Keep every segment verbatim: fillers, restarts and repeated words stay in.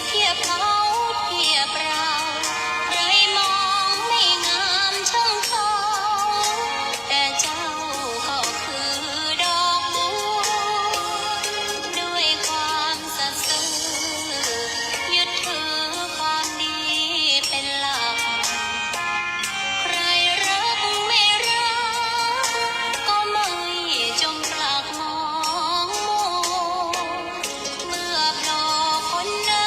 เทียบเขาเทียบเรา ใครมองไม่งามช่างเขา แต่เจ้าก็คือดอกบัว ด้วยความสัตย์ซื่อ ยึดถือความดีเป็นหลัก ใครรักไม่รัก ก็ไม่จงปลักมองมัว เมื่อโผล่พ้นน้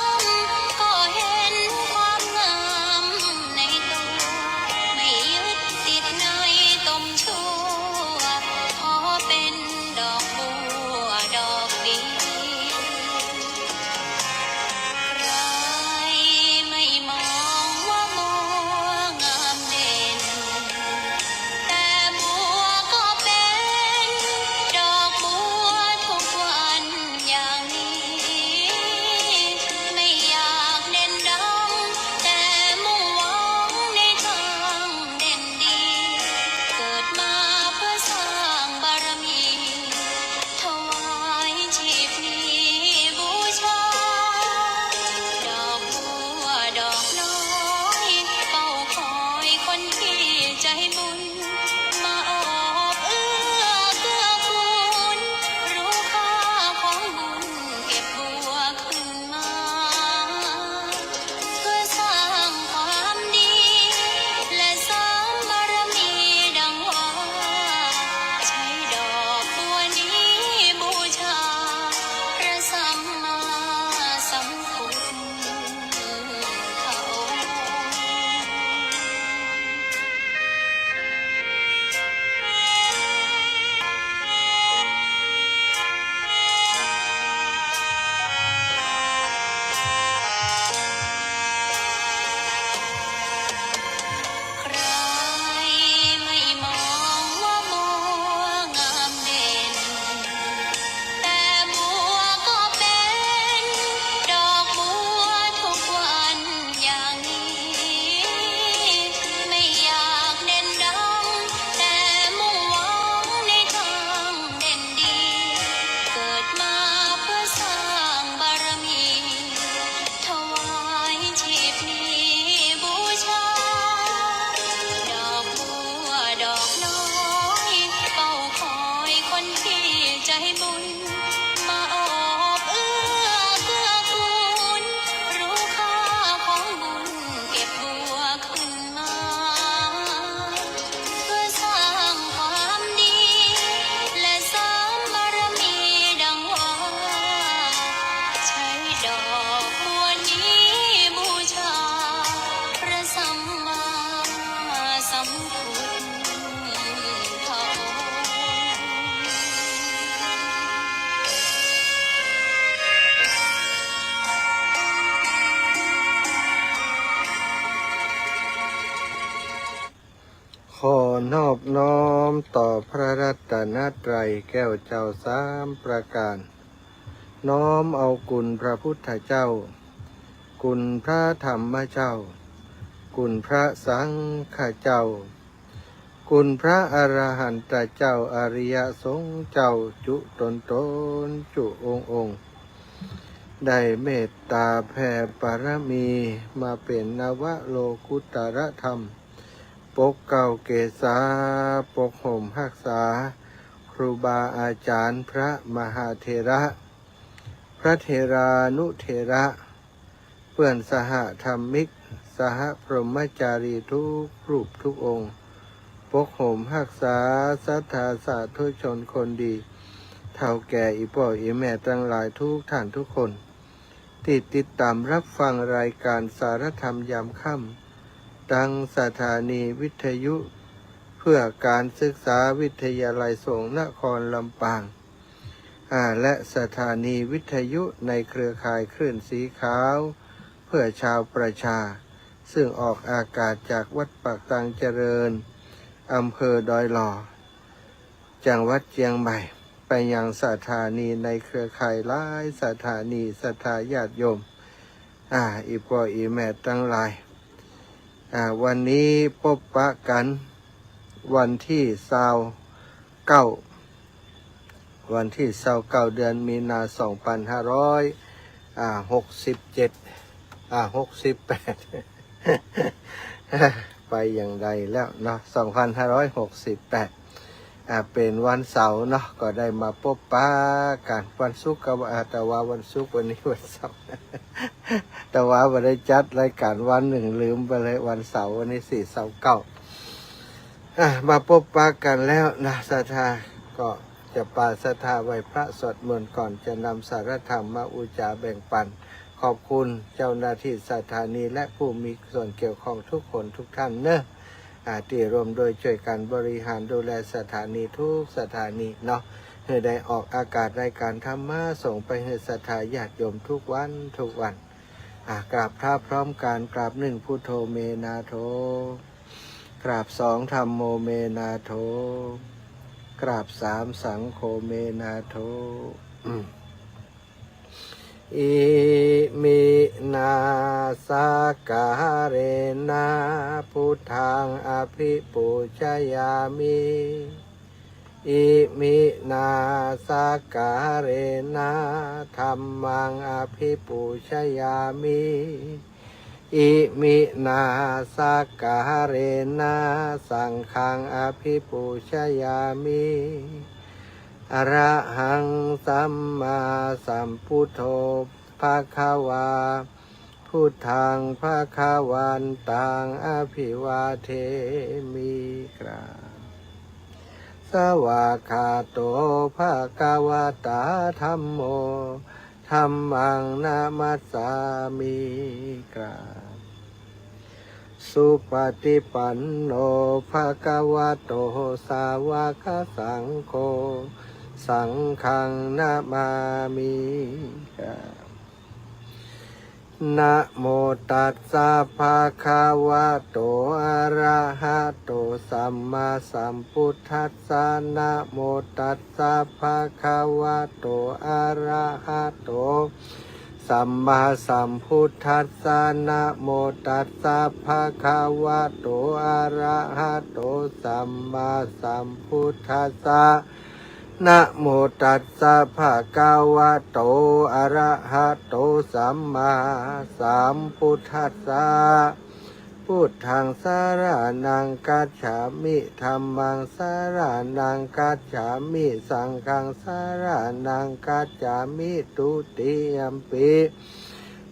ำ ก็เห็นความงามในตัว ไม่ยึดติดในตมชั่ว ขอเป็นดอกบัวดอกเดียว ใครไม่มองว่าบัวงามเด่น แต่บัวก็เป็นดอกบัวทุกวันอย่างนี้ ไม่อยากเด่นดัง แต่มุ่งหวังในทางเด่นดี เกิดมาเพื่อสร้างบารมี ถวายชีพนี้บูชา ดอกบัวดอกน้อย เฝ้าคอยคนที่ใจบุญ มาโอบเอื้อเกื้อกูล รู้ค่าของบุญเก็บบัวขึ้นมา เพื่อสร้างความดี และเสริมบารมีดังว่า ใช้ดอกบัวนี้บูชา พระสัมมาสัมพุทธองค์ ใครไม่มองว่าบัวงามเด่น แต่บัวก็เป็นดอกบัวทุกวันอย่างนี้ ไม่อยากเด่นดัง แต่มุ่งหวังในทางเด่นดี เกิดมาเพื่อสร้างบารมี ถวายชีพนี้บูชา ดอกบัวดอกน้อย เฝ้าคอยคนที่ใจบุญ มาโอบเอื้อเกื้อกูล รู้ค่าของบุญเก็บบัวขึ้นมา เพื่อสร้างความดี และเสริมบารมีดังว่า ใช้ดอกบัวนี้บูชา พระสัมมาสัมพุทธองค์ ขอนอบน้อมต่อพระรัตนตรัยแก้วเจ้าสามประการ น้อมเอาคุณพระพุทธเจ้า คุณพระธรรมเจ้า คุณพระสังฆเจ้า คุณพระอรหันตเจ้า อริยสงฆ์เจ้า จุ๊ต๋นต๋น จุ๊องค์องค์ ได้เมตต๋าแผ่ปารมี มาเป๋นนวโลกุตตรธรรม ปกเกล้าเกษา ปกห่มฮักษา ครูบาอาจ๋ารย์ พระมหาเถระ พระเถรานุเถระ เปื้อนสหธรรมิก สหพรหมจารีทุกรูปทุกองค์ ปกห่มฮักษาศรัทธาสาธุชนคนดี เฒ่าแก่อี่ป้ออี่แม่ตังหลายทุกท่านทุกคน ตี้ติดต๋ามฮับฟังรายก๋านสารธรรมยามค่ำ ตังสถานีวิทยุเพื่อก๋านศึกษาวิทยาลัยสงฆ์นครลำปาง อ่า และสถานีวิทยุในเครือข่ายคลื่นสีขาว เพื่อชาวประชา ซึ่งออกอากาศจากวัดปากตางเจริญ อำเภอดอยหล่อ จังหวัดเจียงใหม่ ไปยังสถานีในเครือข่ายหลายสถานี ศรัทธาญาติโยม อ่า อี่ป้ออี่แม่ตังหลาย อ่า วันนี้ปบปะกั๋น วันตี้ซาวเก้า วันตี้ซาวเก้า เดือนมีนา สองปันห้าร้อย อ่า หกสิบเจ็ด อ่า หกสิบแปด ไปอย่างใดแล้วเนาะ สองพันห้าร้อยหกสิบแปด อ่า เป๋นวันเสาร์เนาะ ก็ได้มาปบปะกั๋น วันศุกร์ก็ว่า อ่า แต่ว่าวันศุกร์ วันนี้วันเสาร์ แต่ว่าบ่ได้จัดรายก๋านวันนึ่ง ลืมไปเลย วันเสาร์ วันนี้สี่ เสาร์เก๊า อ่ะ มาปบปะกั๋นแล้วนะ ศรัทธา ก็จะปาศรัทธาไหว้พระสวดมนต์ก่อน จะนำสาระธรรมมาอู้จ๋าแบ่งปัน ขอบคุณเจ้าหน้าที่สถานีและผู้มีส่วนเกี่ยวข้องทุกคนทุกท่านเนอะ อ่า ตี้ร่วมด้วยช่วยกั๋นบริหารดูแลสถานีทุกสถานีเนาะ หื้อได้ออกอากาศรายก๋านธรรมะส่งไปหื้อศรัทธาญาติโยมทุกวันทุกวัน อ่ะ กราบพระพร้อมกั๋น กราบหนึ่ง พุทโธ เม นาโถ กราบสอง ธัมโม เม นาโถ กราบสาม สังโฆ เม นาโถ อืม อิมินา สักการะนะ พุทธัง อภิปูชยามิ อิมินา สักการะนะ ธัมมัง อภิปูชยามิ อิมินา สักการะนะ สังฆัง อภิปูชยามิ อะระหัง สัมมาสัมพุทโธ ภะคะวา พุทธัง ภะคะวันตัง อะภิวาเทมิ กราบ สวากขาโต ภะคะวะตา ธัมโม ธัมมัง นะมัสสามิ กราบ สุปฏิปันโน ภะคะวะโต สาวกสังโฆ สังฆัง นะมามิ กราบ นะโมตัสสะ ภะคะวะโต อะระหะโต สัมมาสัมพุทธัสสะ นะโมตัสสะ ภะคะวะโต อะระหะโต สัมมาสัมพุทธัสสะ นะโมตัสสะ ภะคะวะโต อะระหะโต สัมมาสัมพุทธัสสะ นะโมตัสสะ ภะคะวะโต อะระหะโต สัมมาสัมพุทธัสสะ พุทธัง สะระณัง คัจฉามิ ธัมมัง สะระณัง คัจฉามิ สังฆัง สะระณัง คัจฉามิ ทุติยัมปิ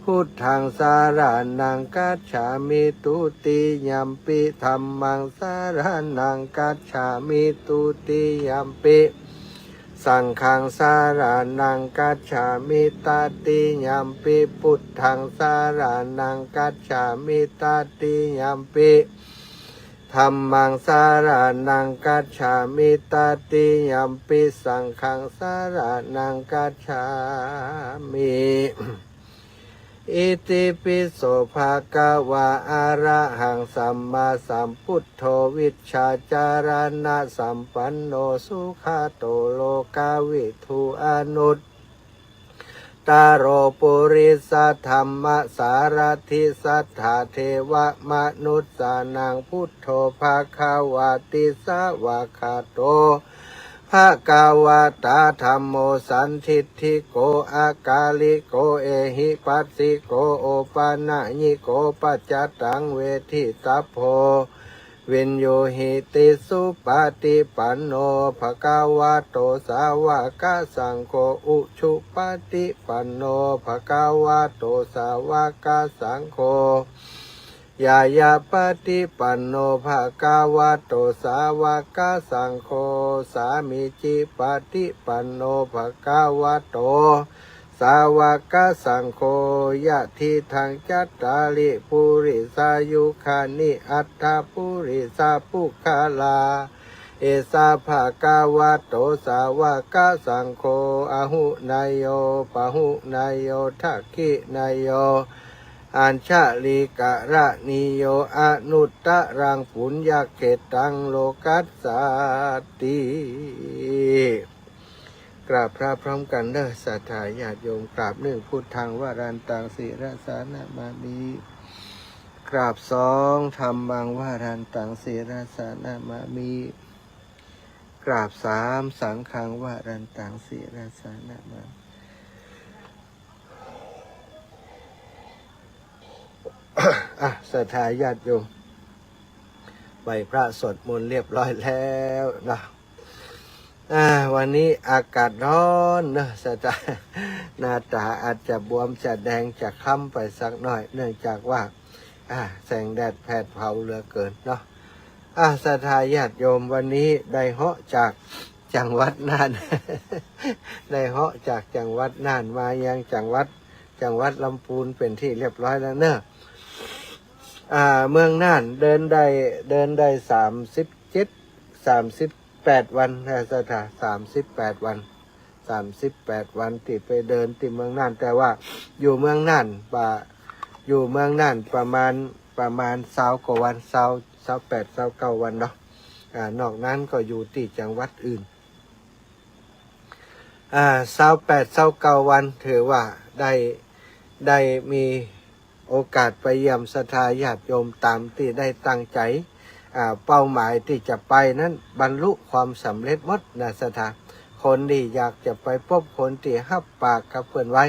พุทธัง สะระณัง คัจฉามิ ทุติยัมปิ ธัมมัง สะระณัง คัจฉามิ ทุติยัมปิ สังฆัง สะระณัง คัจฉามิ ตติยัมปิ พุทธัง สะระณัง คัจฉามิ ตติยัมปิ ธัมมัง สะระณัง คัจฉามิ ตติยัมปิ สังฆัง สะระณัง คัจฉามิ อิติปิโส ภะคะวา อะระหัง สัมมาสัมพุทโธ วิชชาจารณะสัมปันโน สุขะโต โลกะวิทู อนุตตะโร ปุริสะธัมมะสารถิ สัตถะเทวะมนุสสานัง พุทโธ ภะคะวะติ สวากขาโต ภะคะวะตา ธัมโม สันทิฏฐิโก อะกาลิโก เอหิปัสสิโก โอปะนะยิโก ปัจจตัง เวทิตัพโพ วิญญูหิติ สุปะติปันโน ภะคะวะโต สาวะกะสังโฆ อุชุปะติปันโน ภะคะวะโต สาวะกะสังโฆ ญาญาปะติปันโน ภะคะวะโต สาวะกะสังโฆ สามีจิปะติปันโน ภะคะวะโต สาวะกะสังโฆ ยะทิทัง จัตตาริ ปุริสายุคานิ อัตถะปุริสะปุคคลา เอสะ ภะคะวะโต สาวะกะสังโฆ อาหุเนยโย ปะหุเนยโย ทักขิเนยโย อัญชะลีกะระณีโย อนุตตะรัง ปุญญะเขตตัง โลกัสสาติ กราบพระพร้อมกั๋นเด้อ ศรัทธาญาติโยม กราบหนึ่ง พุทธัง วรันตัง ศิรสานะมามิ กราบสอง ธัมมัง วรันตัง ศิรสานะมามิ กราบสาม สังฆัง วรันตัง ศิรสานะมามิ อ่ะ ศรัทธาญาติโยม ไหว้พระสวดมนต์เรียบร้อยแล้วเนาะ อ่า วันนี้อากาศร้อนเนอะ ศรัทธา หน้าต๋าอาจจะบวม จะแดง จะคล้ำไปสักหน่อย เนื่องจากว่า อ่า แสงแดดแผดเผาเหลือเกินเนาะ อ่า ศรัทธาญาติโยม วันนี้ได้เหาะจากจังหวัดน่าน ได้เหาะจากจังหวัดน่านมายังจังหวัด จังหวัดลำพูนเป็นที่เรียบร้อยแล้วเนอะ อ่า เมืองน่านเดินได้ เดินได้สามสิบเจ็ด สามสิบแปดวันนะ ศรัทธา สามสิบแปดวัน สามสิบแปดวันตี้ไปเดินตี้เมืองน่าน แต่ว่าอยู่เมืองน่านปะ อยู่เมืองน่านประมาณ ประมาณซาวกว่าวัน ซาว ซาวแปด ซาวเก้าวันเนาะ อ่า นอกนั้นก็อยู่ตี้จังหวัดอื่น อ่า ซาวแปด ซาวเก้าวัน ถือว่าได้ ได้มีโอกาสไปเยี่ยมศรัทธาญาติโยมต๋ามตี้ได้ตั้งใจ๋ อ่า เป้าหมายตี้จะไปนั้นบรรลุความสำเร็จหมดนะ ศรัทธา คนตี้อยากจะไปปบ คนตี้ฮับปากกับเปิ้นไว้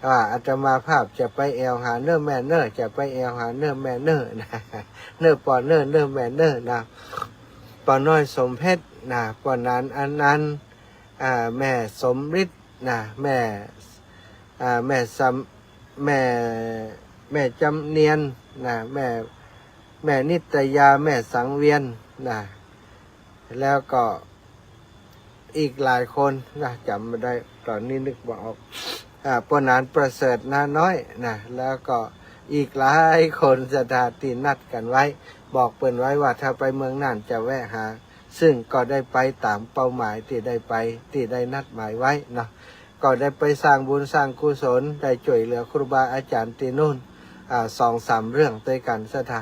ว่าอาตมาภาพจะไปแอ่วหาเน้อแม่เน้อ จะไปแอ่วหาเน้อแม่เน้อนะ เน้อป้อเน้อ เน้อแม่เน้อนะ ป้อน้อยสมเพชรนะ ป้อหนานอนันต์ อ่า แม่สมฤทธิ์นะ แม่ อ่า แม่สำ แม่ แม่จำเนียนนะ แม่ แม่นิตยา แม่สังเวียนนะ แล้วก็อีกหลายคนนะ จ๋ำบ่ได้ ต๋อนนี้นึกบ่ออก อ่า ป้อหนานประเสริฐ น้าน้อยนะ แล้วก็อีกหลายคน ศรัทธา ตี้นัดกั๋นไว้ บอกเปิ้นไว้ว่าถ้าไปเมืองน่านจะแวะหา ซึ่งก็ได้ไปต๋ามเป้าหมายตี้ได้ไป ตี้ได้นัดหมายไว้เนาะ ก็ได้ไปสร้างบุญสร้างกุศล ได้จ้วยเหลือครูบาอาจ๋ารย์ตี้นู่น อ่า สองสามเรื่องตวยกั๋น ศรัทธา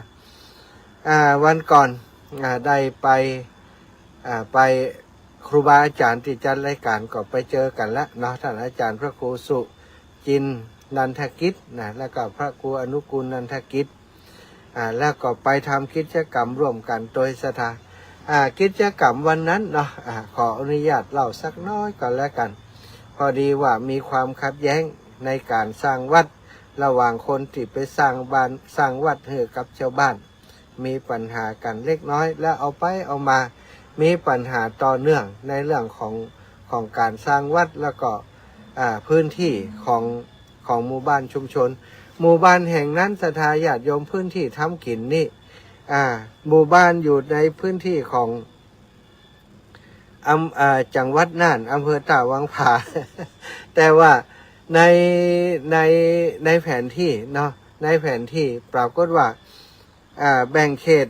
อ่า วันก่อน อ่า ได้ไป อ่า ไป ครูบาอาจ๋ารย์ตี้จัดรายก๋านก็ไปเจอกั๋นละเนาะ ต้านอาจ๋ารย์พระครูสุจินต์นันทกิจนะ แล้วก็พระครูอนุกูลนันทกิจ อ่า แล้วก็ไปทำกิจกรรมร่วมกั๋นตวย ศรัทธา อ่า กิจกรรมวันนั้นเนาะ อ่า ขออนุญาตเล่าสักน้อยก็แล้วกั๋น พอดีว่ามีความขัดแย้งในก๋านสร้างวัด ระหว่างคนตี้ไปสร้างบ้าน สร้างวัดหื้อกับจาวบ้าน มีปัญหากั๋นเล็กน้อย แล้วเอาไปเอามา มีปัญหาต่อเนื่องในเรื่องของ ของก๋านสร้างวัด แล้วก็ อ่า พื้นตี้ของ ของหมู่บ้านชุมชน หมู่บ้านแห่งนั้น ศรัทธาญาติโยม พื้นตี้ทำกิ๋นนี่ อ่า หมู่บ้านอยู่ในพื้นตี้ของ อำ อ่า จังหวัดน่าน อำเภอต้าวังผา แต่ว่าใน ใน ในแผนตี้เนาะ ในแผนตี้ปรากฏว่า อ่า แบ่งเขต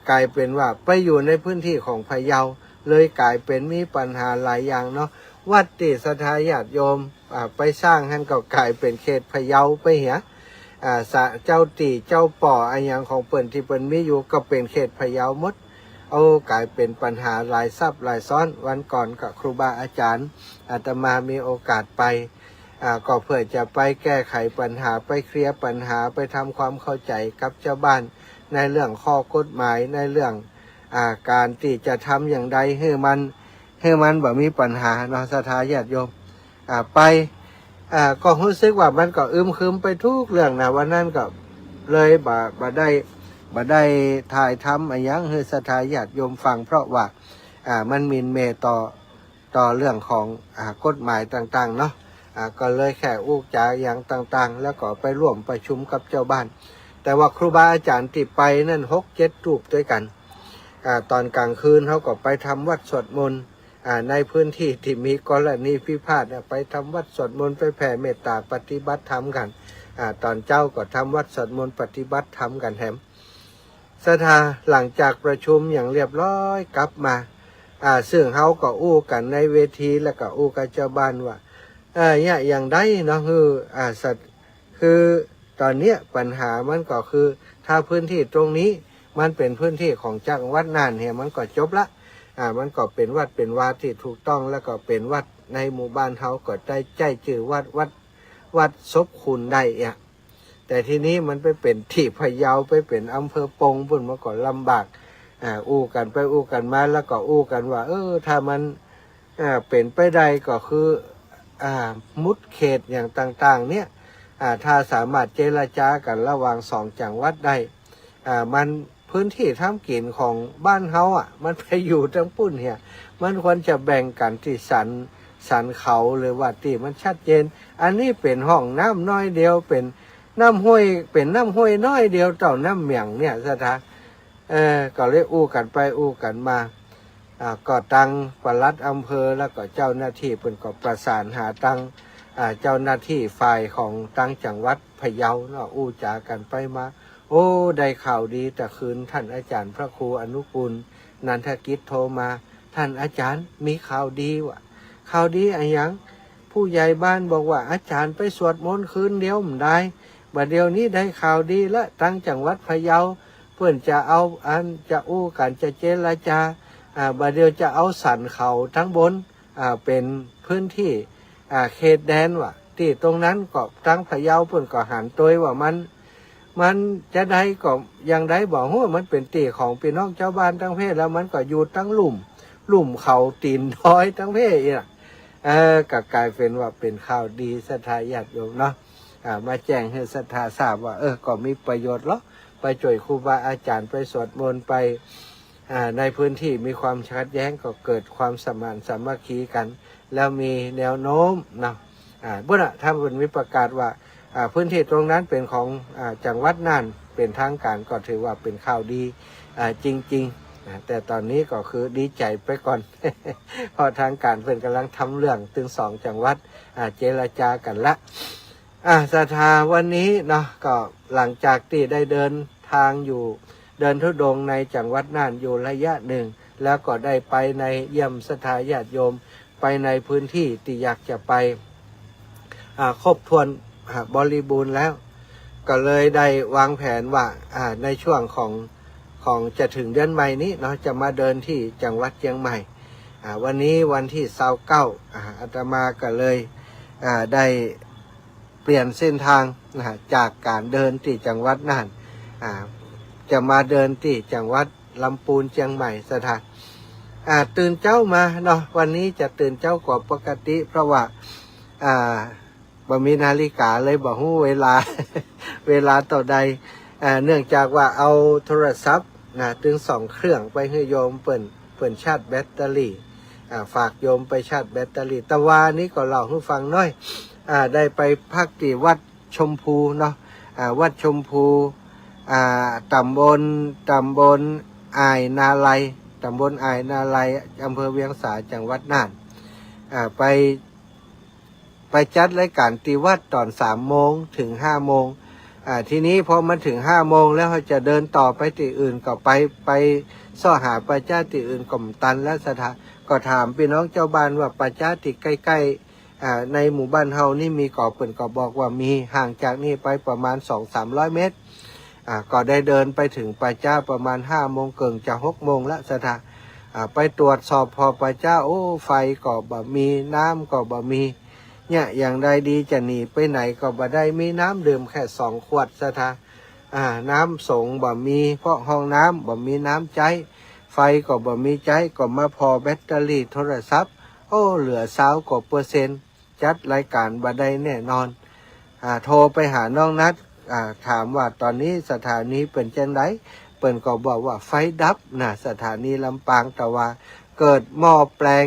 ก๋ายเป๋นว่าไปอยู่ในพื้นตี้ของพะเยา เลยก๋ายเป๋นมีปัญหาหลายอย่างเนาะ วัดตี้ศรัทธาญาติโยม อ่า ไปสร้างหั้นก็ก๋ายเป๋นเขตพะเยาไปเหีย อ่า ศาลเจ้าตี้เจ้าป้ออะหยังของเปิ้นตี้เปิ้นมีอยู่ก็เป๋นเขตพะเยาหมด โอ้ ก๋ายเป๋นปัญหาหลายซับหลายซ้อน วันก่อนก็ครูบาอาจ๋ารย์ อาตมามีโอกาสไป อ่า ก็เพื่อจะไปแก้ไขปัญหา ไปเคลียร์ปัญหา ไปทำความเข้าใจ๋กับจาวบ้าน ในเรื่องข้อกฎหมาย ในเรื่อง อ่า ก๋านตี้จะทำอย่างใดหื้อมัน หื้อมันบ่มีปัญหาเนาะ ศรัทธาญาติโยม อ่า ไป อ่า ก็ฮู้สึกว่ามันก็อึมครึมไปกู้เรื่องนะ วันนั้นก็เลยบ่ บ่ได้ บ่ได้ถ่ายทำอะหยังหื้อศรัทธาญาติโยมฟัง เพราะว่า อ่า มันหมิ่นเหม่ต่อ ต่อเรื่องของ อ่า กฎหมายต่างๆ เนาะ อ่า ก็เลยแค่อู้จ๋าอย่างต่างๆ แล้วก็ไปร่วมประชุมกับจาวบ้าน แต่ว่าครูบาอาจ๋ารย์ตี้ไปนั้นหกเจ็ดรูปตวยกั๋น อ่า ต๋อนก๋างคืนเขาก็ไปทำวัตรสวดมนต์ อ่า ในพื้นตี้ตี้มีกรณีพิพาทเนี่ย ไปทำวัตรสวดมนต์ ไปแผ่เมตต๋าปฏิบัติธรรมกั๋น อ่า ต๋อนเจ๊าก็ทำวัตรสวดมนต์ปฏิบัติธรรมกั๋นแถม ศรัทธา หลังจากประชุมอย่างเรียบร้อยกลับมา อ่า ซึ่งเขาก็อู้กั๋นในเวที แล้วก็อู้กับจาวบ้านว่า เอ่อ เนี่ย อย่างใดเนาะ คือ อ่า ศรัท คือต๋อนเนี้ยปัญหามันก็คือ ถ้าพื้นตี้ตรงนี้มันเป๋นพื้นตี้ของจังหวัดน่านเหีย มันก็จบละ อ่า มันก็เป๋นวัดเป๋นวาตี้ถูกต้อง แล้วก็เป๋นวัดในหมู่บ้านเขาก็ได้ใจ๊จื้อวัด วัด วัดศพคูณได้อะ แต่ทีนี้มันไปเป๋นตี้พะเยา ไปเป๋นอำเภอปงปู๊น มันก็ลำบาก อ่า อู้กั๋นไปอู้กั๋นมา แล้วก็อู้กั๋นว่า เออ ถ้ามัน อ่า เป๋นไปได้ก็คือ อ่า หมุดเขตอย่างต่างๆ เนี่ย อ่า ถ้าสามารถเจรจากั๋นระหว่างสองจังหวัดได้ อ่า มัน พื้นตี้ทำกิ๋นของบ้านเฮาอะ มันไปอยู่ตังปุ้นเหีย มันควรจะแบ่งกั๋นตี้สัน สันเขา หรือว่าตี้มันชัดเจน อันนี้เป๋นห้องน้ำน้อยเดียว เป๋นน้ำห้วย เป๋นน้ำห้วยน้อยเดียวเต้าน้ำเมียงเนี่ย ศรัทธา เออ ก็เลยอู้กั๋นไปอู้กั๋นมา อ่า ก็ตังปลัดอำเภอ แล้วก็เจ้าหน้าตี้เปิ้นก็ประสานหาตัง อ่า เจ้าหน้าตี้ฝ่ายของตังจังหวัดพะเยาเนาะ อู้จ๋ากั๋นไปมา โอ้ ได้ข่าวดีตะคืน ต้านอาจ๋ารย์พระครูอนุกูล นันทกิจโทรมา ต้านอาจ๋ารย์ มีข่าวดีว่ะ ข่าวดีอะหยัง ผู้ใหญ่บ้านบอกว่าอาจ๋ารย์ไปสวดมนต์คืนเดียวบ่ได้ บ่าเดี่ยวนี้ได้ข่าวดีละ ตังจังหวัดพะเยา เปิ้นจะเอาอัน จะอู้กั๋น จะเจรจา อ่า บ่าเดี่ยวจะเอาสันเขาตังบน อ่า เป๋นพื้นตี้ อ่า เขตแดนว่ะ ตี้ตรงนั้นก็ตังพะเยาเปิ้นก็หันตวยว่ามัน มันจะใดก็ยังใดบ่ฮู้ มันเป๋นตี้ของปี้น้องจาวบ้านตังเพศ แล้วมันก็อยู่ตังลุ่ม ลุ่มเขาตี๋นดอยตังเพศอีกอะ เออ ก็ก๋ายเป๋นว่าเป๋นข่าวดีศรัทธาญาติโยมเนาะ อ่า มาแจ้งหื้อศรัทธาทราบว่า เออ ก็มีประโยชน์เนาะ ไปจ้วยครูบาอาจ๋ารย์ไปสวดมนต์ไป อ่า ในพื้นตี้มีความขัดแย้งก็เกิดความสมานสามัคคีกั๋น แล้วมีแนวโน้มเนาะ อ่า บุญน่ะ ถ้าเปิ้นมีประกาศว่า อ่า พื้นตี้ตรงนั้นเป๋นของ อ่า จังหวัดน่านเป๋นทางก๋าน ก็ถือว่าเป๋นข่าวดี อ่า จริงๆ อ่า แต่ต๋อนนี้ก็คือดีใจ๋ไปก่อน เพราะทางก๋านเปิ้นก่ำลังทำเรื่องตึงสองจังหวัด อ่า เจรจากั๋นละ อ่า ศรัทธา วันนี้เนาะ ก็หลังจากตี้ได้เดินทางอยู่ เดินธุดงค์ในจังหวัดน่านอยู่ระยะนึ่ง แล้วก็ได้ไปใน เยี่ยมศรัทธาญาติโยม ไปในพื้นตี้ตี้อยากจะไป อ่า ครบถ้วน อ่า บริบูรณ์แล้ว ก็เลยได้วางแผนว่า อ่า ในช่วงของ ของจะเถิงเดือนใหม่นี้เนาะ จะมาเดินตี้จังหวัดเจียงใหม่ อ่า วันนี้วันตี้ซาวเก้า อ่า อาตมาก็เลย อ่า ได้เปลี่ยนเส้นทางนะ จากก๋านเดินตี้จังหวัดน่าน อ่า จะมาเดินตี้จังหวัดลำปูนเจียงใหม่ศรัทธา อ่า ตื่นเจ๊ามาเนาะ วันนี้จะตื่นเจ๊ากว่าปกติ เพราะว่า อ่า บ่มีนาฬิกาเลย บ่ฮู้เวลา เวลาเต้าใด อ่า เนื่องจากว่าเอาโทรศัพท์นะ ตึงสองเครื่องไปหื้อโยมเปิ้น เปิ้นชาร์จแบตเตอรี่ อ่า ฝากโยมไปชาร์จแบตเตอรี่ แต่วานี้ก็เล่าหื้อฟังหน้อย อ่า ได้ไปพักตี้วัดชมพูเนาะ อ่า วัดชมพู อ่า ต๋ำบล ต๋ำบลอ่ายนาลัย ต๋ำบลอ่ายนาลัย อำเภอเวียงสา จังหวัดน่าน อ่า ไป ไปจัดรายก๋านตี้วัดต๋อนสามโมงเถิงห้าโมง อ่า ทีนี้พอมันเถิงห้าโมงแล้ว เฮาจะเดินต่อไปตี้อื่นก็ไป ไปเซาะหาป่าจ๊าตี้อื่นก็บ่ตันแล้วศรัทธา ก็ถามปี้น้องจาวบ้านว่าป่าจ๊าตี้ใก้ๆ อ่า ในหมู่บ้านเฮานี่มีก่อ เปิ้นก็บอกว่ามี ห่างจากนี่ไปประมาณสองสามร้อยเมตร อ่า ก็ได้เดินไปเถิงป่าจ๊าประมาณห้าโมงเกิ่งจะหกโมงละศรัทธา อ่า ไปตรวจสอบผ่อป่าจ๊า โอ้ ไฟก็บ่มี น้ำก็บ่มี เนี่ย อย่างใดดีจะหนีไปไหนก็บ่ได้ มีน้ำดื่มแค่สองขวดศรัทธา อ่า น้ำสงฆ์บ่มี เพราะห้องน้ำบ่มีน้ำใจ๊ ไฟก็บ่มีใจ๊ ก็มาผ่อแบตเตอรี่โทรศัพท์ โอ้ เหลือซาวกว่าเปอร์เซ็นต์ จัดรายก๋านบ่ได้แน่นอน อ่า โทรไปหาน้องนัท อ่า ถามว่าต๋อนนี้ศรัทธานี้เป๋นจังใด เปิ้นก็บอกว่าไฟดับนะ สถานีลำปาง แต่ว่าเกิดหม้อแปลง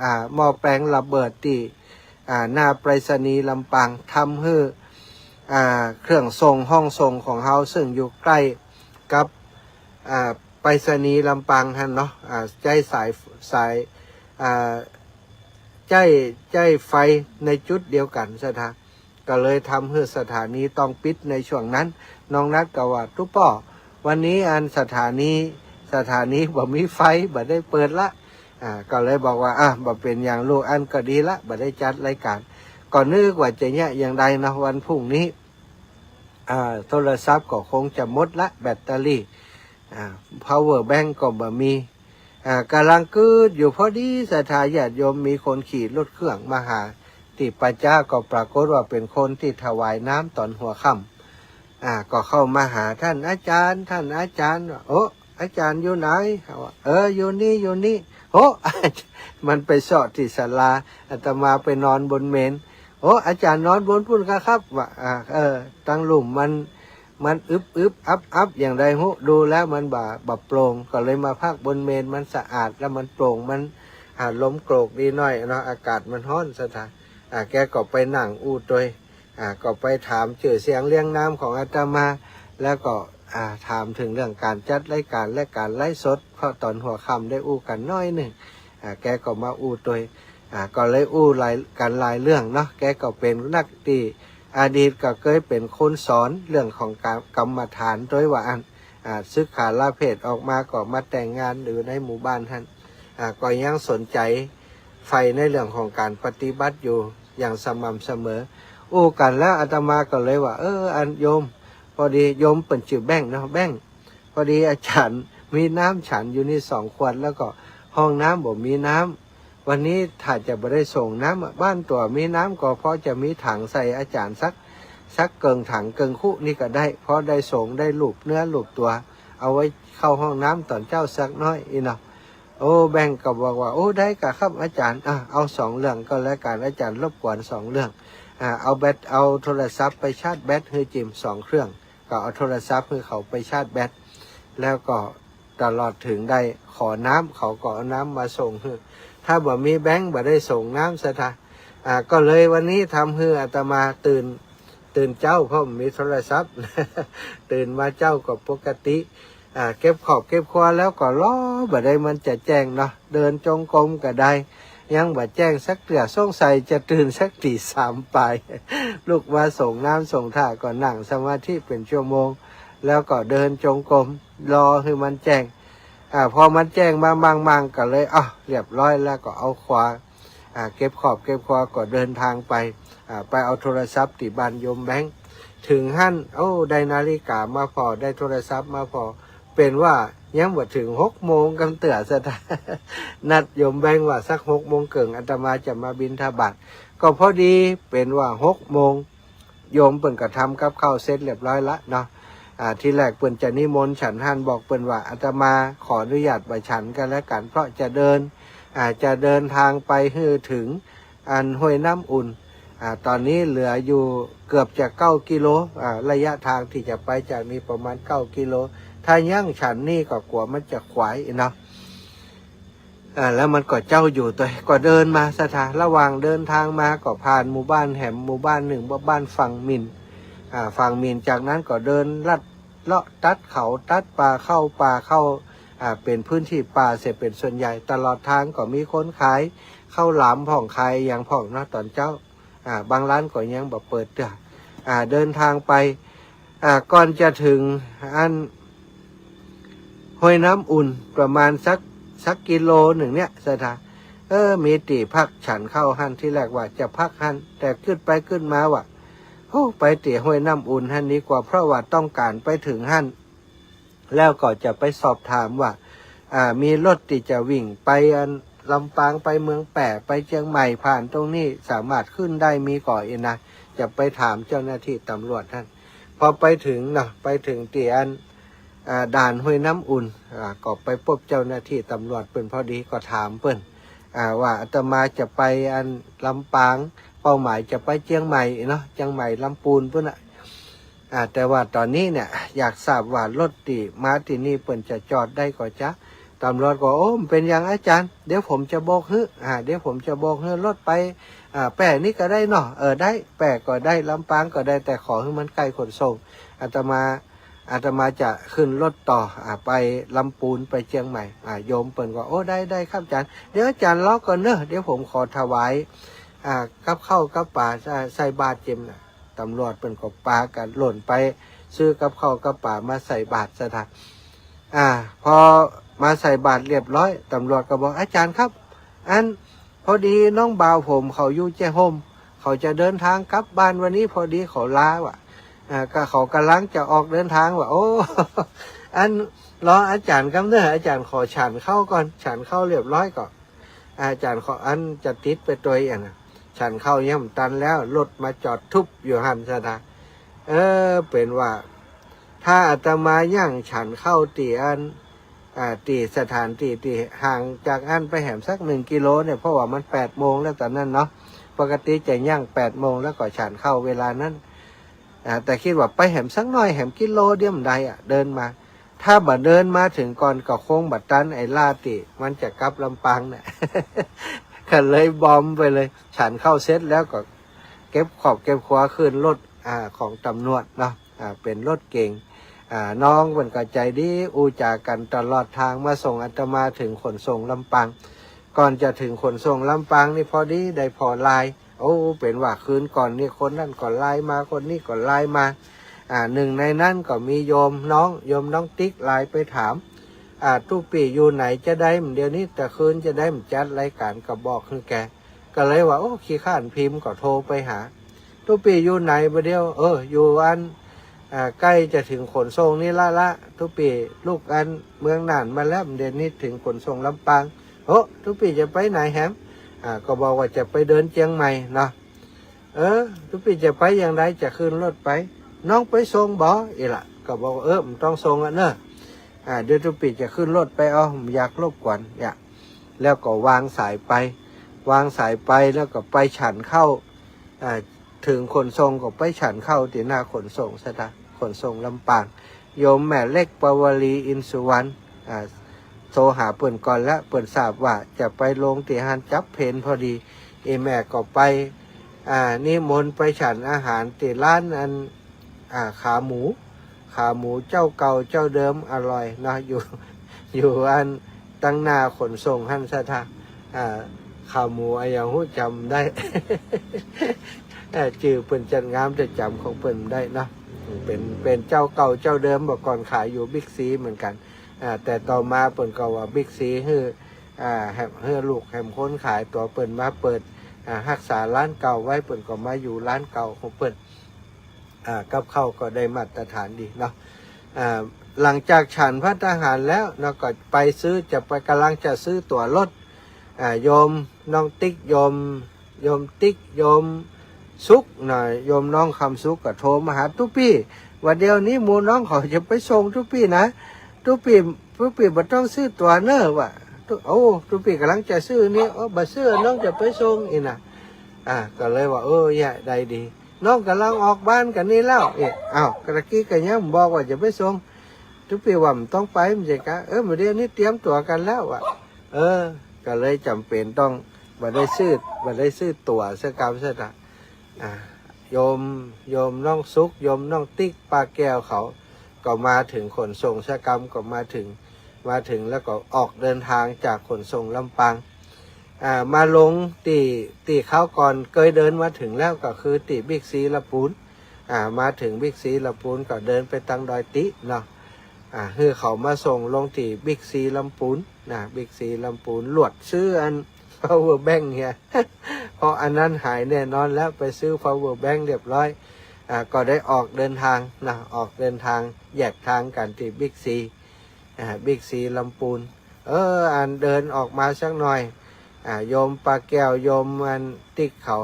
อ่า หม้อแปลงระเบิดตี้ อ่า หน้าไปรษณีย์ลำปาง ทำหื้อ อ่า เครื่องส่ง ห้องส่งของเฮา ซึ่งอยู่ใก้กับ อ่า ไปรษณีย์ลำปางหั้นเนาะ อ่า ใจ๊สาย สาย อ่า ใจ๊ ใจ๊ไฟในจุดเดียวกั๋นศรัทธา ก็เลยทำหื้อสถานีต้องปิดในช่วงนั้น น้องนัทก็ว่า ตุ๊ป้อ วันนี้อันสถานี สถานีบ่มีไฟ บ่ได้เปิดละ อ่า ก็เลยบอกว่า อ่ะ บ่เป๋นหยังลูก อั้นก็ดีละ บ่ได้จัดรายก๋าน ก็นึกว่าจะเยียะอย่างใดเนาะ วันพรุ่งนี้ อ่า โทรศัพท์ก็คงจะหมดละ แบตเตอรี่ อ่า พาวเวอร์แบงก์ก็บ่มี อ่า ก่ำลังกึ๊ดอยู่ พอดีศรัทธาญาติโยมมีคนขี่รถเครื่องมาหาตี้ป่าจ๊า ก็ปรากฏว่าเป๋นคนตี้ถวายน้ำต๋อนหัวค่ำ อ่า ก็เข้ามาหา ท่านอาจารย์ ท่านอาจารย์ โอ้ อาจารย์อยู่ไหน เขาว่า เออ อยู่นี่ อยู่นี่ โอ้ มันไปเซาะตี้ศาลา อาตมาไปนอนบนเมน โอ้ อาจ๋ารย์นอนบนปู๊นก่ะครับ ว่า อ่า เออ ตังลุ่มมัน มันอึบอึบอับอับอย่างใดฮู้ ดูแล้วมันบ่ บ่โปร่ง ก็เลยมาพักบนเมน มันสะอาดแล้วมันโปร่ง มัน อ่า ลมโกรกดีหน้อยเนาะ อากาศมันฮ้อนสะท้า อ่า แกก็ไปนั่งอู้ตวย อ่า ก็ไปถามจื้อเสียงเรียงนามของอาตมา แล้วก็ อ่า ถามเถิงเรื่องก๋านจัดรายก๋านและก๋านไลฟ์สด เพราะต๋อนหัวค่ำได้อู้กั๋นหน้อยนึ่ง อ่า แกก็มาอู้ตวย อ่า ก็เลยอู้หลาย กั๋นหลายเรื่องเนาะ แกก็เป๋นนักตี้ อดีตก็เกยเป๋นคนสอนเรื่องของก๋าน กรรมฐานตวยว่าอั้น อ่า สึกขาลาเพศออกมาก็มาแต่งงานอยู่ในหมู่บ้านหั้น อ่า ก็ยังสนใจ๋ใฝ่ในเรื่องของก๋านปฏิบัติอยู่อย่างสม่ำเสมอ อู้กั๋นแล้วอาตมาก็เลยว่า เออ อันโยม พอดีโยมเปิ้นจื้อแบ้งก์เนาะ แบ้งก์ พอดีอาจ๋ารย์มีน้ำฉันอยู่นี่สองขวด แล้วก็ห้องน้ำบ่มีน้ำ วันนี้ถ้าจะบ่ได้ส่งน้ำอะ บ้านตั๋วมีน้ำก็พอจะมีถังใส่อาจ๋ารย์สัก สักเกิ่งถังเกิ่งคุนี่ก็ได้ พอได้ส่งได้ลูบเนื้อลูบตั๋ว เอาไว้เข้าห้องน้ำต๋อนเจ๊าสักหน้อยอี้เนาะ โอ้ แบ้งก์ก็บอกว่า โอ้ ได้ก่ะครับอาจ๋ารย์ อ่ะ เอาสองเรื่องก็แล้วกั๋น อาจ๋ารย์รบกวนสองเรื่อง อ่า เอาแบต เอาโทรศัพท์ไปชาร์จแบตหื้อจิ๋มสองเครื่อง ก็เอาโทรศัพท์หื้อเขาไปชาร์จแบต แล้วก็ตลอดเถิงได้ขอน้ำ เขาก็เอาน้ำมาส่งหื้อ ถ้าบ่มีแบ้งก์บ่ได้ส่งน้ำสะท้า อ่า ก็เลยวันนี้ทำหื้ออาตมาตื่น ตื่นเจ๊า เพราะมีโทรศัพท์ ตื่นมาเจ๊าก็ปกติ อ่า เก็บขอบเก็บครัวแล้วก็รอ บ่ได้มันจะแจ้งเนาะ เดินจงกรมก็ได้ ยังบ่แจ้งสักเตื้อ สงสัยจะตื่นสักตี๋สามปาย ลุกมาส่งน้ำส่งท่าก็นั่งสมาธิเป๋นชั่วโมง แล้วก็เดินจงกรมรอหื้อมันแจ้ง อ่า พอมันแจ้งมามั่งๆ ก็เลย อ้าว เรียบร้อยแล้วก็เอาครัว อ่า เก็บขอบเก็บครัวก็เดินทางไป อ่า ไปเอาโทรศัพท์ตี้บ้านโยมแบ้งก์ เถิงหั้น โอ้ ได้นาฬิกามาผ่อ ได้โทรศัพท์มาผ่อ เป๋นว่ายังบ่เถิงหกโมงกำเตื้อสะท้า นัดโยมแบ้งก์ว่าสักหกโมงเกิ่งอาตมาจะมาบิณฑบาต ก็พอดีเป๋นว่าหกโมง โยมเปิ้นก็ทำกับข้าวเสร็จเรียบร้อยละเนาะ อ่า ทีแรกเปิ้นจะนิมนต์ฉันหั้น บอกเปิ้นว่าอาตมาขออนุญาตบ่ฉันก็แล้วกั๋น เพราะจะเดิน อ่า จะเดินทางไปหื้อเถิง อันห้วยน้ำอุ่น อ่า ต๋อนนี้เหลืออยู่เกือบจะเก้ากิโล อ่า ระยะทางตี้จะไปจากนี่ประมาณเก้ากิโล ถ้ายั้งฉันนี่ก็กั๋วมันจะขวายเนาะ อ่า แล้วมันก็เจ๊าอยู่ตวย ก็เดินมาสะท้า ระหว่างเดินทางมาก็ผ่านหมู่บ้านแหมหมู่บ้านนึ่ง บ้านฝั่งหมิ่น อ่า ฝั่งหมิ่น จากนั้นก็เดินลัดเลาะตัดเขาตัดป่า เข้าป่าเข้า อ่า เป๋นพื้นตี้ป่าเสียเป๋นส่วนใหญ่ ตลอดทางก็มีคนขายข้าวหลามพ่อง ขายอะหยังพ่องเนาะ ต๋อนเจ๊า อ่า บางร้านก็ยังบ่เปิดเตื้อ อ่า เดินทางไป อ่า ก่อนจะเถิงอันห้วยน้ำอุ่นประมาณสัก สักกิโลนึ่งเนี่ยสะท้า เออ มีตี้พักฉันข้าวหั้น ทีแรกว่าจะพักหั้น แต่กึ๊ดไปกึ๊ดมาว่า โอ้ ไปตี้ห้วยน้ำอุ่นหั้นดีกว่า เพราะว่าต้องก๋านไปเถิงหั้น แล้วก็จะไปสอบถามว่า อ่า มีรถตี้จะวิ่งไปอันลำปาง ไปเมืองแป้ ไปเจียงใหม่ ผ่านตรงนี้สามารถขึ้นได้มีก่ออี้นะ จะไปถามเจ้าหน้าตี้ตำรวจหั้น พอไปเถิงเนาะ ไปเถิงตี้อัน อ่า ด่านห้วยน้ำอุ่น อ่า ก็ไปปบเจ้าหน้าตี้ตำรวจเปิ้นพอดี ก็ถามเปิ้น อ่า ว่าอาตมาจะไปอันลำปาง เป้าหมายจะไปเจียงใหม่เนาะ เจียงใหม่ลำปูนปู๊นน่ะ อ่า แต่ว่าต๋อนนี้เนี่ยอยากทราบว่ารถตี้มาตี้นี่เปิ้นจะจอดได้ก่อจ๊ะ ตำรวจก็ โอ้ บ่เป๋นหยังอาจ๋ารย์ เดี๋ยวผมจะบอกหื้อ อ่า เดี๋ยวผมจะบอกหื้อ รถไป อ่า แป้นี่ก็ได้เนาะ เออ ได้ แป้ก็ได้ ลำปางก็ได้ แต่ขอหื้อมันใก้ขนส่ง อาตมา อาตมาจะขึ้นรถต่อ อ่า ไปลำปูน ไปเจียงใหม่ อ่า โยมเปิ้นก็ โอ้ ได้ ได้ครับอาจ๋ารย์ เดี๋ยวอาจ๋ารย์รอก่อนเนาะ เดี๋ยวผมขอถวาย อ่า กับข้าวกับป๋า อ่า ใส่บาตรเจียมน่ะ ตำรวจเปิ้นก็ปากั๋นหล่นไปซื้อกับข้าวกับป๋ามาใส่บาตรสะท้า อ่า พอมาใส่บาตรเรียบร้อย ตำรวจก็บอก อาจ๋ารย์ครับ อัน พอดีน้องบ่าวผมเขาอยู่แจ้ห่ม เขาจะเดินทางกลับบ้านวันนี้ พอดีเขาลาว่ะ อ่า ก็เขาก่ำลังจะออกเดินทางว่ะ โอ้ อัน รออาจ๋ารย์กำเน่อ อาจ๋ารย์ขอฉันข้าวก่อน ฉันข้าวเรียบร้อยก่อน อาจ๋ารย์ขออันจะติดไปตวยอันน่ะ ฉันข้าวยังบ่ตันแล้ว รถมาจอดทุบอยู่หั้นสะท้า เออ เป๋นว่า ถ้าอาตมายั้งฉันข้าวตี้อัน อ่า ตี้สถานตี้ตี้ห่างจากอั้นไปแหมสักหนึ่งกิโลเนี่ย เพราะว่ามันแปดโมงแล้วต๋อนนั้นเนาะ ปกติจะย่างแปดโมงแล้วก็ฉันข้าวเวลานั้น อ่า แต่กึ๊ดว่าไปแหมสักหน้อย แหมกิโลเดียวบ่ได้อะ เดินมา ถ้าบ่เดินมาเถิงก่อนก็คงบ่ตันไอ้ล่าตี้มันจะกลับลำปางเนี่ย ก็เลยบอมไปเลย ฉันข้าวเสร็จแล้วก็เก็บขอบเก็บครัวขึ้นรถ อ่า ของตำรวจเนาะ อ่า เป๋นรถเก๋ง อ่า น้องเปิ้นก็ใจ๋ดี อู้จ๋ากั๋นตลอดตาง มาส่งอาตมาเถิงขนส่งลำปาง ก่อนจะเถิงขนส่งลำปางนี่พอดีได้ผ่อไลน์ โอ้ เป๋นว่าคืนก่อนนี่คนนั้นก็ไลน์มา คนนี้ก็ไลน์มา อ่า นึ่งในนั้นก็มีโยมน้อง โยมน้องติ๊กไลน์ไปถาม อ่า ตุ๊ปี้อยู่ไหนจะได้ เดี๋ยวนี้ตะคืนจะได้มาจัดรายก๋านก็บอกหื้อแก ก็เลยว่า โอ้ ขี้คร้านพิมพ์ก็โทรไปหา ตุ๊ปี้อยู่ไหนบ่าเดี่ยว เออ อยู่อัน อ่า ใก้จะเถิงขนส่งนี่ละละ ตุ๊ปี้ลุกอันเมืองน่านมาแล้ว เดี๋ยวนี้เถิงขนส่งลำปาง โอ้ ตุ๊ปี้จะไปไหนแหม อ่า ก็บอกว่าจะไปเดินเจียงใหม่เนาะ เออ ตุ๊ปี้จะไปอย่างใด จะขึ้นรถไป น้องไปส่งบ่ อีหละ ก็บอกว่า เออ บ่ต้องส่งอะเน่อ อ่า เดี๋ยวตุ๊ปี้จะขึ้นรถไปเอา บ่อยากรบกวน เนี่ย แล้วก็วางสายไป วางสายไปแล้วก็ไปฉันข้าว อ่า เถิงขนส่งก็ไปฉันข้าวตี้หน้าขนส่งซะละ ขนส่งลำปาง โยมแม่เล็กปวลี อินสุวรรณ อ่า โทรหาเปิ้นก่อนละ เปิ้นทราบว่าจะไปลงตี้หั้นจั๊บเพลนพอดี อีแม่ก็ไป อ่า นิมนต์ไปฉันอาหารตี้ร้านอัน อ่า ขาหมู ขาหมูเจ้าเก่าเจ้าเดิมอร่อยเนาะ อยู่ อยู่อันตังหน้าขนส่งหั้นซะละ อ่า ขาหมูอะหยังฮู้จ๋ำบ่ได้ เอ่อ จื้อเปิ้นจัดงามแต่จ๋ำของเปิ้นบ่ได้เนาะ เป๋น เป๋นเจ้าเก่าเจ้าเดิม บ่าก่อนขายอยู่บิ๊กซีเหมือนกั๋น อ่า แต่ต่อมาเปิ้นก็ว่าบิ๊กซีหื้อ อ่า แหม หื้อลูกแหมคนขาย ตั๋วเปิ้นมาเปิด อ่า ฮักษาร้านเก่าไว้ เปิ้นก็มาอยู่ร้านเก่าของเปิ้น อ่า กับข้าวก็ได้มาตรฐานดีเนาะ อ่า หลังจากฉันภัตตาหารแล้วเนาะ ก็ไปซื้อ จะไป ก่ำลังจะซื้อตั๋วรถ อ่า โยมน้องติ๊ก โยม โยมติ๊ก โยมสุขเนาะ โยมน้องคำสุขก็โทรมาหา ตุ๊ปี้ ว่าเดี๋ยวนี้หมู่น้องเขาจะไปส่งตุ๊ปี้นะ ตุ๊ปี้ ตุ๊ปี้บ่ต้องซื้อตั๋วเน่อ ว่า ตุ๊ โอ้ ตุ๊ปี้ก่ำลังจะซื้อนี่ โอ้ บ่ซื้อ น้องจะไปส่ง อี้นะ อ่า ก็เลยว่า เออ เยียะ ได้ดี น้องก่ำลังออกบ้านกั๋นนี่แล้ว เอ๊ะ อ้าว ตะกี้ก็ยังบอกว่าจะไปส่ง ตุ๊ปี้ว่าบ่ต้องไป บ่ใจ้ก๊ะ เออ บ่าเดี่ยวนี้เตรียมตั๋วกั๋นแล้ว ว่า เออ ก็เลยจ๋ำเป๋นต้อง บ่ได้ซื้อ บ่ได้ซื้อตั๋วซะกำซะละ อ่า โยม โยมน้องสุข โยมน้องติ๊ก ป้าแก้วเขา ก็มาเถิงขนส่งซะกำ ก็มาเถิง มาเถิงแล้วก็ออกเดินตางจากขนส่งลำปาง อ่า มาลงตี้ ตี้คราวก่อนเกยเดินมาเถิงแล้ว ก็คือตี้บิ๊กซีลำปูน อ่า มาเถิงบิ๊กซีลำปูนก็เดินไปตางดอยติเนาะ อ่า หื้อเขามาส่งลงตี้บิ๊กซีลำปูนนะ บิ๊กซีลำปูน หลวดซื้ออัน พาวเวอร์แบงก์ เนี่ย เพราะอันนั้นหายแน่นอนแล้ว ไปซื้อพาวเวอร์แบงก์เรียบร้อย อ่า ก็ได้ออกเดินตางนะ ออกเดินตาง แยกตางกั๋นตี้บิ๊กซี อ่า บิ๊กซีลำปูน เออ อันเดินออกมาสักหน่อย อ่า โยมป้าแก้ว โยมอันติ๊กเขา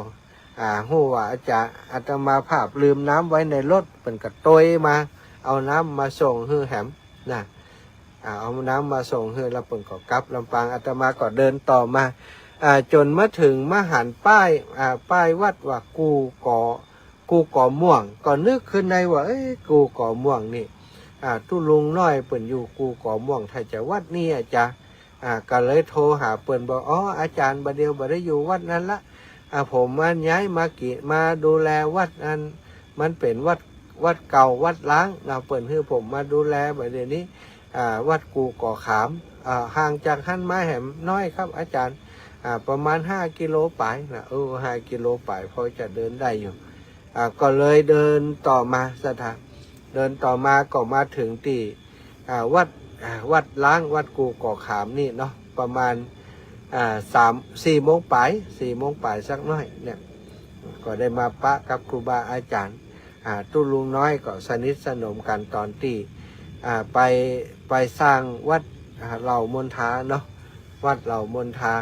อ่า ฮู้ว่าอาจ๋ารย์ อาตมาภาพลืมน้ำไว้ในรถ เปิ้นก็โตยมา เอาน้ำมาส่งหื้อแหมนะ อ่า เอาน้ำมาส่งหื้อแล้วเปิ้นก็กลับลำปาง อาตมาก็เดินต่อมา อ่า จ๋นมาเถิงมาหันป้าย อ่า ป้ายวัดว่ากู่ก่อ กู่ก่อม่วง ก็นึกขึ้นในว่า เอ้ย กู่ก่อม่วงนี่ อ่า ตุ๊ลุงน้อยเปิ้นอยู่กู่ก่อม่วง ถ้าจะวัดนี้อะจ๊ะ อ่า ก็เลยโทรหาเปิ้นบอก อ๋อ อาจ๋ารย์ บ่าเดี่ยวบ่ได้อยู่วัดนั้นละ อ่า ผมมาย้ายมากิ มาดูแลวัดอัน มันเป๋นวัด วัดเก่าวัดร้างนะ เปิ้นหื้อผมมาดูแล บ่าเดี่ยวนี้ อ่า วัดกู่ก่อขาม อ่า ห่างจากหั้นมาแหมน้อยครับอาจ๋ารย์ อ่า ประมาณห้ากิโลป๋ายนะ เออ ห้ากิโลป๋าย พอจะเดินได้อยู่ อ่า ก็เลยเดินต่อมาศรัทธา เดินต่อมาก็มาเถิงตี้ อ่า วัด อ่า วัดร้าง วัดกู่ก่อขามนี่เนาะ ประมาณ อ่า สาม สี่โมงป๋าย สี่โมงป๋ายสักหน้อยเนี่ย ก็ได้มาปะกับครูบาอาจ๋ารย์ อ่า ตุ๊ลุงน้อยก็สนิทสนมกั๋นต๋อนตี้ อ่า ไป ไปสร้างวัด อ่า เหล่ามณฑาเนาะ วัดเหล่ามณฑา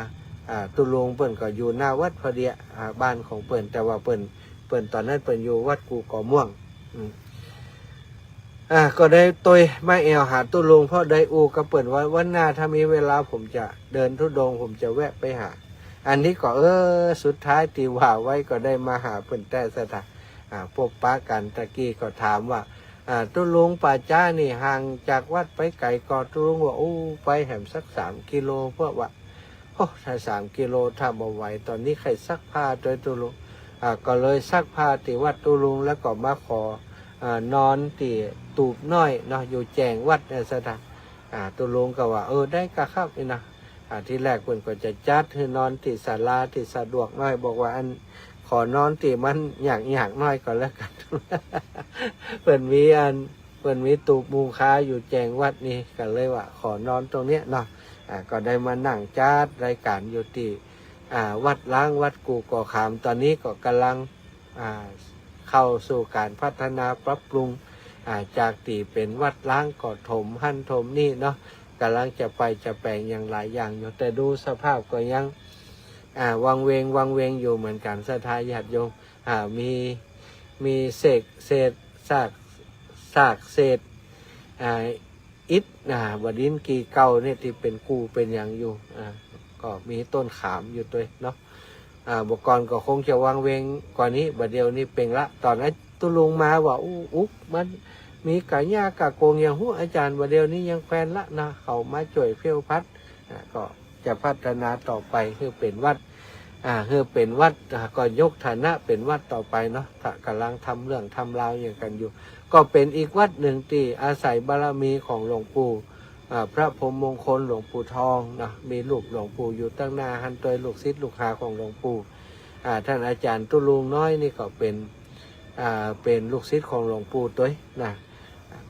อ่า ตุ๊ลุงเปิ้นก็อยู่หน้าวัดพอดีอะ อ่า บ้านของเปิ้น แต่ว่าเปิ้น เปิ้นต๋อนนั้นเปิ้นอยู่วัดกู่ก่อม่วง อืม อ่า ก็ได้ตวยมาแอ่วหาตุ๊ลุง เพราะได้อู้กับเปิ้นว่า วันหน้าถ้ามีเวลาผมจะเดินธุดงค์ ผมจะแวะไปหา อันนี้ก็ เออ สุดท้ายตี้ว่าไว้ก็ได้มาหาเปิ้นแต๊ศรัทธา อ่า ปะกั๋นตะกี้ก็ถามว่า อ่า ตุ๊ลุงป่าจ๊านี่ห่างจากวัดไปไกลก่อ ตุ๊ลุงว่า อู้ ไปแหมสักสามกิโล เปื้อว่า โอ้ ถ้าสามกิโลถ้าบ่ไหว ต๋อนนี้ใค่ซักผ้าตวยตุ๊ลุง อ่า ก็เลยซักผ้าตี้วัดตุ๊ลุง แล้วก็มาขอ อ่า นอนตี้ตูบน้อยเนาะ อยู่แจ้งวัดเนี่ยศรัทธา อ่า ตุ๊ลุงก็ว่า เออ ได้ก่ะครับ นี่นะ อ่า ทีแรกเปิ้นก็จะจัดหื้อนอนตี้ศาลาตี้สะดวกหน้อย บอกว่า อัน ขอนอนตี้มันยากๆ หน้อยก่อนแล้วกั๋น เปิ้นมีอัน เปิ้นมีตูบมุงคาอยู่แจ้งวัดนี่ ก็เลยว่าขอนอนตรงเนี้ยเนาะ อ่า ก็ได้มานั่งจัดรายก๋านอยู่ตี้ อ่า วัดล้าง วัดกู่ก่อขาม ต๋อนนี้ก็ก่ำลัง อ่า เข้าสู่ก๋านพัฒนาปรับปรุง อ่า จากตี้เป๋นวัดล้างก็ถมหั้นถมนี่เนาะ ก่ำลังจะไปจะแป๋งอย่างหลายอย่างอยู่ แต่ดูสภาพก็ยัง อ่า วังเวงวังเวงอยู่เหมือนกั๋นศรัทธาญาติโยม อ่า มี มีเศษ เศษ ซาก ซากเศษ อ่า อิฐ อ่า บ่าดินกี่เก่าเนี่ยตี้เป๋นกู่เป๋นหยังอยู่ อ่า ก็มีต้นขามอยู่ตวยเนาะ อ่า บ่าก่อนก็คงจะวังเวงกว่านี้ บ่าเดี่ยวนี้เป๋งละ ต๋อนไอ้ตุ๊ลุงมาว่า อู้ อุ๊ก มันมีก๋าหญ้าก๋ากงอย่างฮู้อาจ๋ารย์ บ่าเดี่ยวนี้ยังแควนละนะ เขามาจ้วยเพี้ยวพัด อ่า ก็จะพัฒนาต่อไปหื้อเป๋นวัด อ่า หื้อเป๋นวัด อ่า ก็ยกฐานะเป๋นวัดต่อไปเนาะ ถ้าก่ำลังทำเรื่องทำราวอย่างกั๋นอยู่ ก็เป๋นอีกวัดนึ่งตี้อาศัยบารมีของหลวงปู่ อ่า พระพรหมมงคลหลวงปู่ทองเนาะ มีรูปหลวงปู่อยู่ตังหน้าหั้นตวย ลูกศิษย์ลูกหาของหลวงปู่ อ่า ต้านอาจ๋ารย์ตุ๊ลุงน้อยนี่ก็เป๋น อ่า เป๋นลูกศิษย์ของหลวงปู่ตวยนะ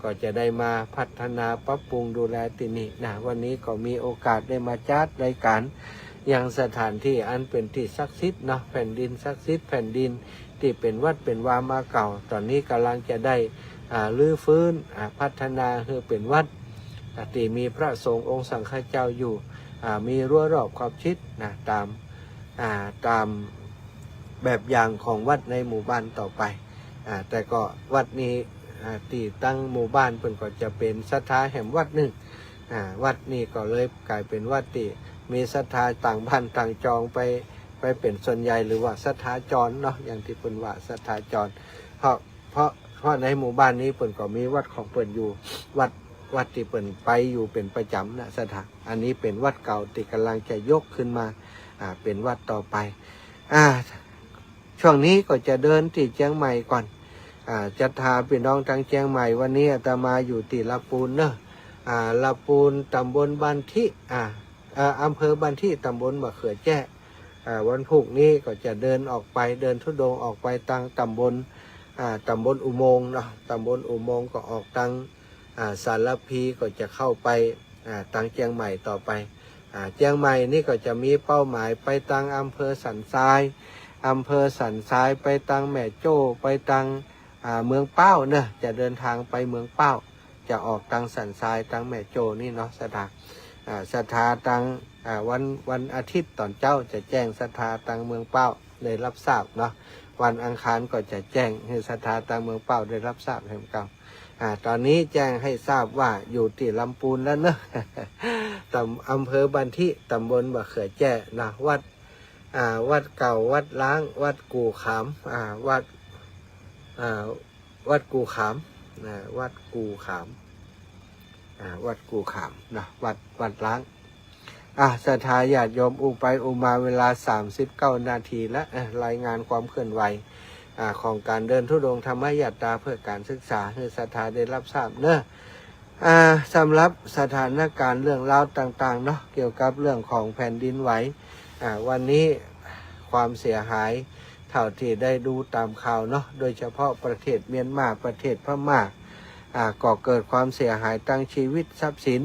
ก็จะได้มาพัฒนาปรับปรุงดูแลตี้นี่นะ วันนี้ก็มีโอกาสได้มาจัดรายก๋านยังสถานตี้อันเป๋นตี้ศักดิ์สิทธิ์เนาะ แผ่นดินศักดิ์สิทธิ์ แผ่นดินตี้เป๋นวัดเป๋นวามาเก่า ต๋อนนี้ก่ำลังจะได้ อ่า รื้อฟื้น อ่า พัฒนาหื้อเป๋นวัด อ่า ตี้มีพระสงฆ์องค์สังฆเจ้าอยู่ อ่า มีรั้วรอบขอบชิดนะ ต๋าม อ่า ต๋ามแบบอย่างของวัดในหมู่บ้านต่อไป อ่า แต่ก็วัดนี้ อ่า ตี้ตังหมู่บ้านเปิ้นก็จะเป๋นศรัทธาแหมวัดนึ่ง อ่า วัดนี้ก็เลยก๋ายเป๋นวัดตี้มีศรัทธาต่างบ้านต่างจองไป ไปเป๋นส่วนใหญ่ หรือว่าศรัทธาจรเนาะ อย่างตี้เปิ้นว่าศรัทธาจร เพราะ เพราะ เพราะในหมู่บ้านนี้เปิ้นก็มีวัดของเปิ้นอยู่ วัด วัดตี้เปิ้นไปอยู่เป๋นประจ๋ำนะศรัทธา อันนี้เป๋นวัดเก่าตี้ก่ำลังจะยกขึ้นมา อ่า เป๋นวัดต่อไป อ่า ช่วงนี้ก็จะเดินตี้เจียงใหม่ก่อน อ่า ศรัทธาปี้น้องตางเจียงใหม่ วันนี้อาตมาอยู่ตี้ลำปูนเนาะ อ่า ลำปูน ต๋ำบลบ้านทิ อ่า เอ่อ อำเภอบ้านทิ ต๋ำบลบ่าเขือแจ้ อ่า วันพูกนี้ก็จะเดินออกไป เดินธุดงค์ออกไปตางต๋ำบล อ่า ต๋ำบลอุโมงค์เนาะ ต๋ำบลอุโมงค์ก็ออกตาง อ่า สารภี ก็จะเข้าไป อ่า ตางเจียงใหม่ต่อไป อ่า เจียงใหม่นี่ก็จะมีเป้าหมายไปตางอำเภอสันทราย อำเภอสันทรายไปตางแม่โจ้ ไปตาง อ่า เมืองป้าวเนาะ จะเดินทางไปเมืองป้าว จะออกตางสันทราย ตางแม่โจ้นี่เนาะศรัทธา อ่า ศรัทธาตาง อ่า วัน วันอาทิตย์ต๋อนเจ๊าจะแจ้งศรัทธาตางเมืองป้าวได้ฮับทราบเนาะ วันอังคารก็จะแจ้งหื้อศรัทธาตางเมืองป้าวได้ฮับทราบแหมเก่า อ่า ต๋อนนี้แจ้งหื้อทราบว่าอยู่ตี้ลำปูนแล้วเนาะ ต๋ำ อำเภอบ้านทิ ต๋ำบลบ่าเขือแจ้เนาะ วัด อ่า วัดเก่า วัดล้าง วัดกู่ขาม อ่า วัด อ่า วัดกู่ขาม อ่า วัดกู่ขาม อ่า วัดกู่ขามเนาะ วัด วัดล้าง อ่า ศรัทธาญาติโยม อู้ไปอู้มาเวลาสามสิบเก้านาทีละ เอ่อ รายงานความเคลื่อนไหว อ่า ของก๋านเดินธุดงค์ธรรมยาตราเพื่อก๋านศึกษาหื้อศรัทธาได้ฮับทราบเนาะ อ่า สำหรับสถานก๋ารณ์เรื่องราวต่างๆ เนาะ เกี่ยวกับเรื่องของแผ่นดินไหว อ่า วันนี้ความเสียหายเท่าตี้ได้ดูต๋ามข่าวเนาะ โดยเฉพาะประเทศเมียนมา ประเทศพม่า อ่า ก็เกิดความเสียหายตางชีวิตทรัพย์สิน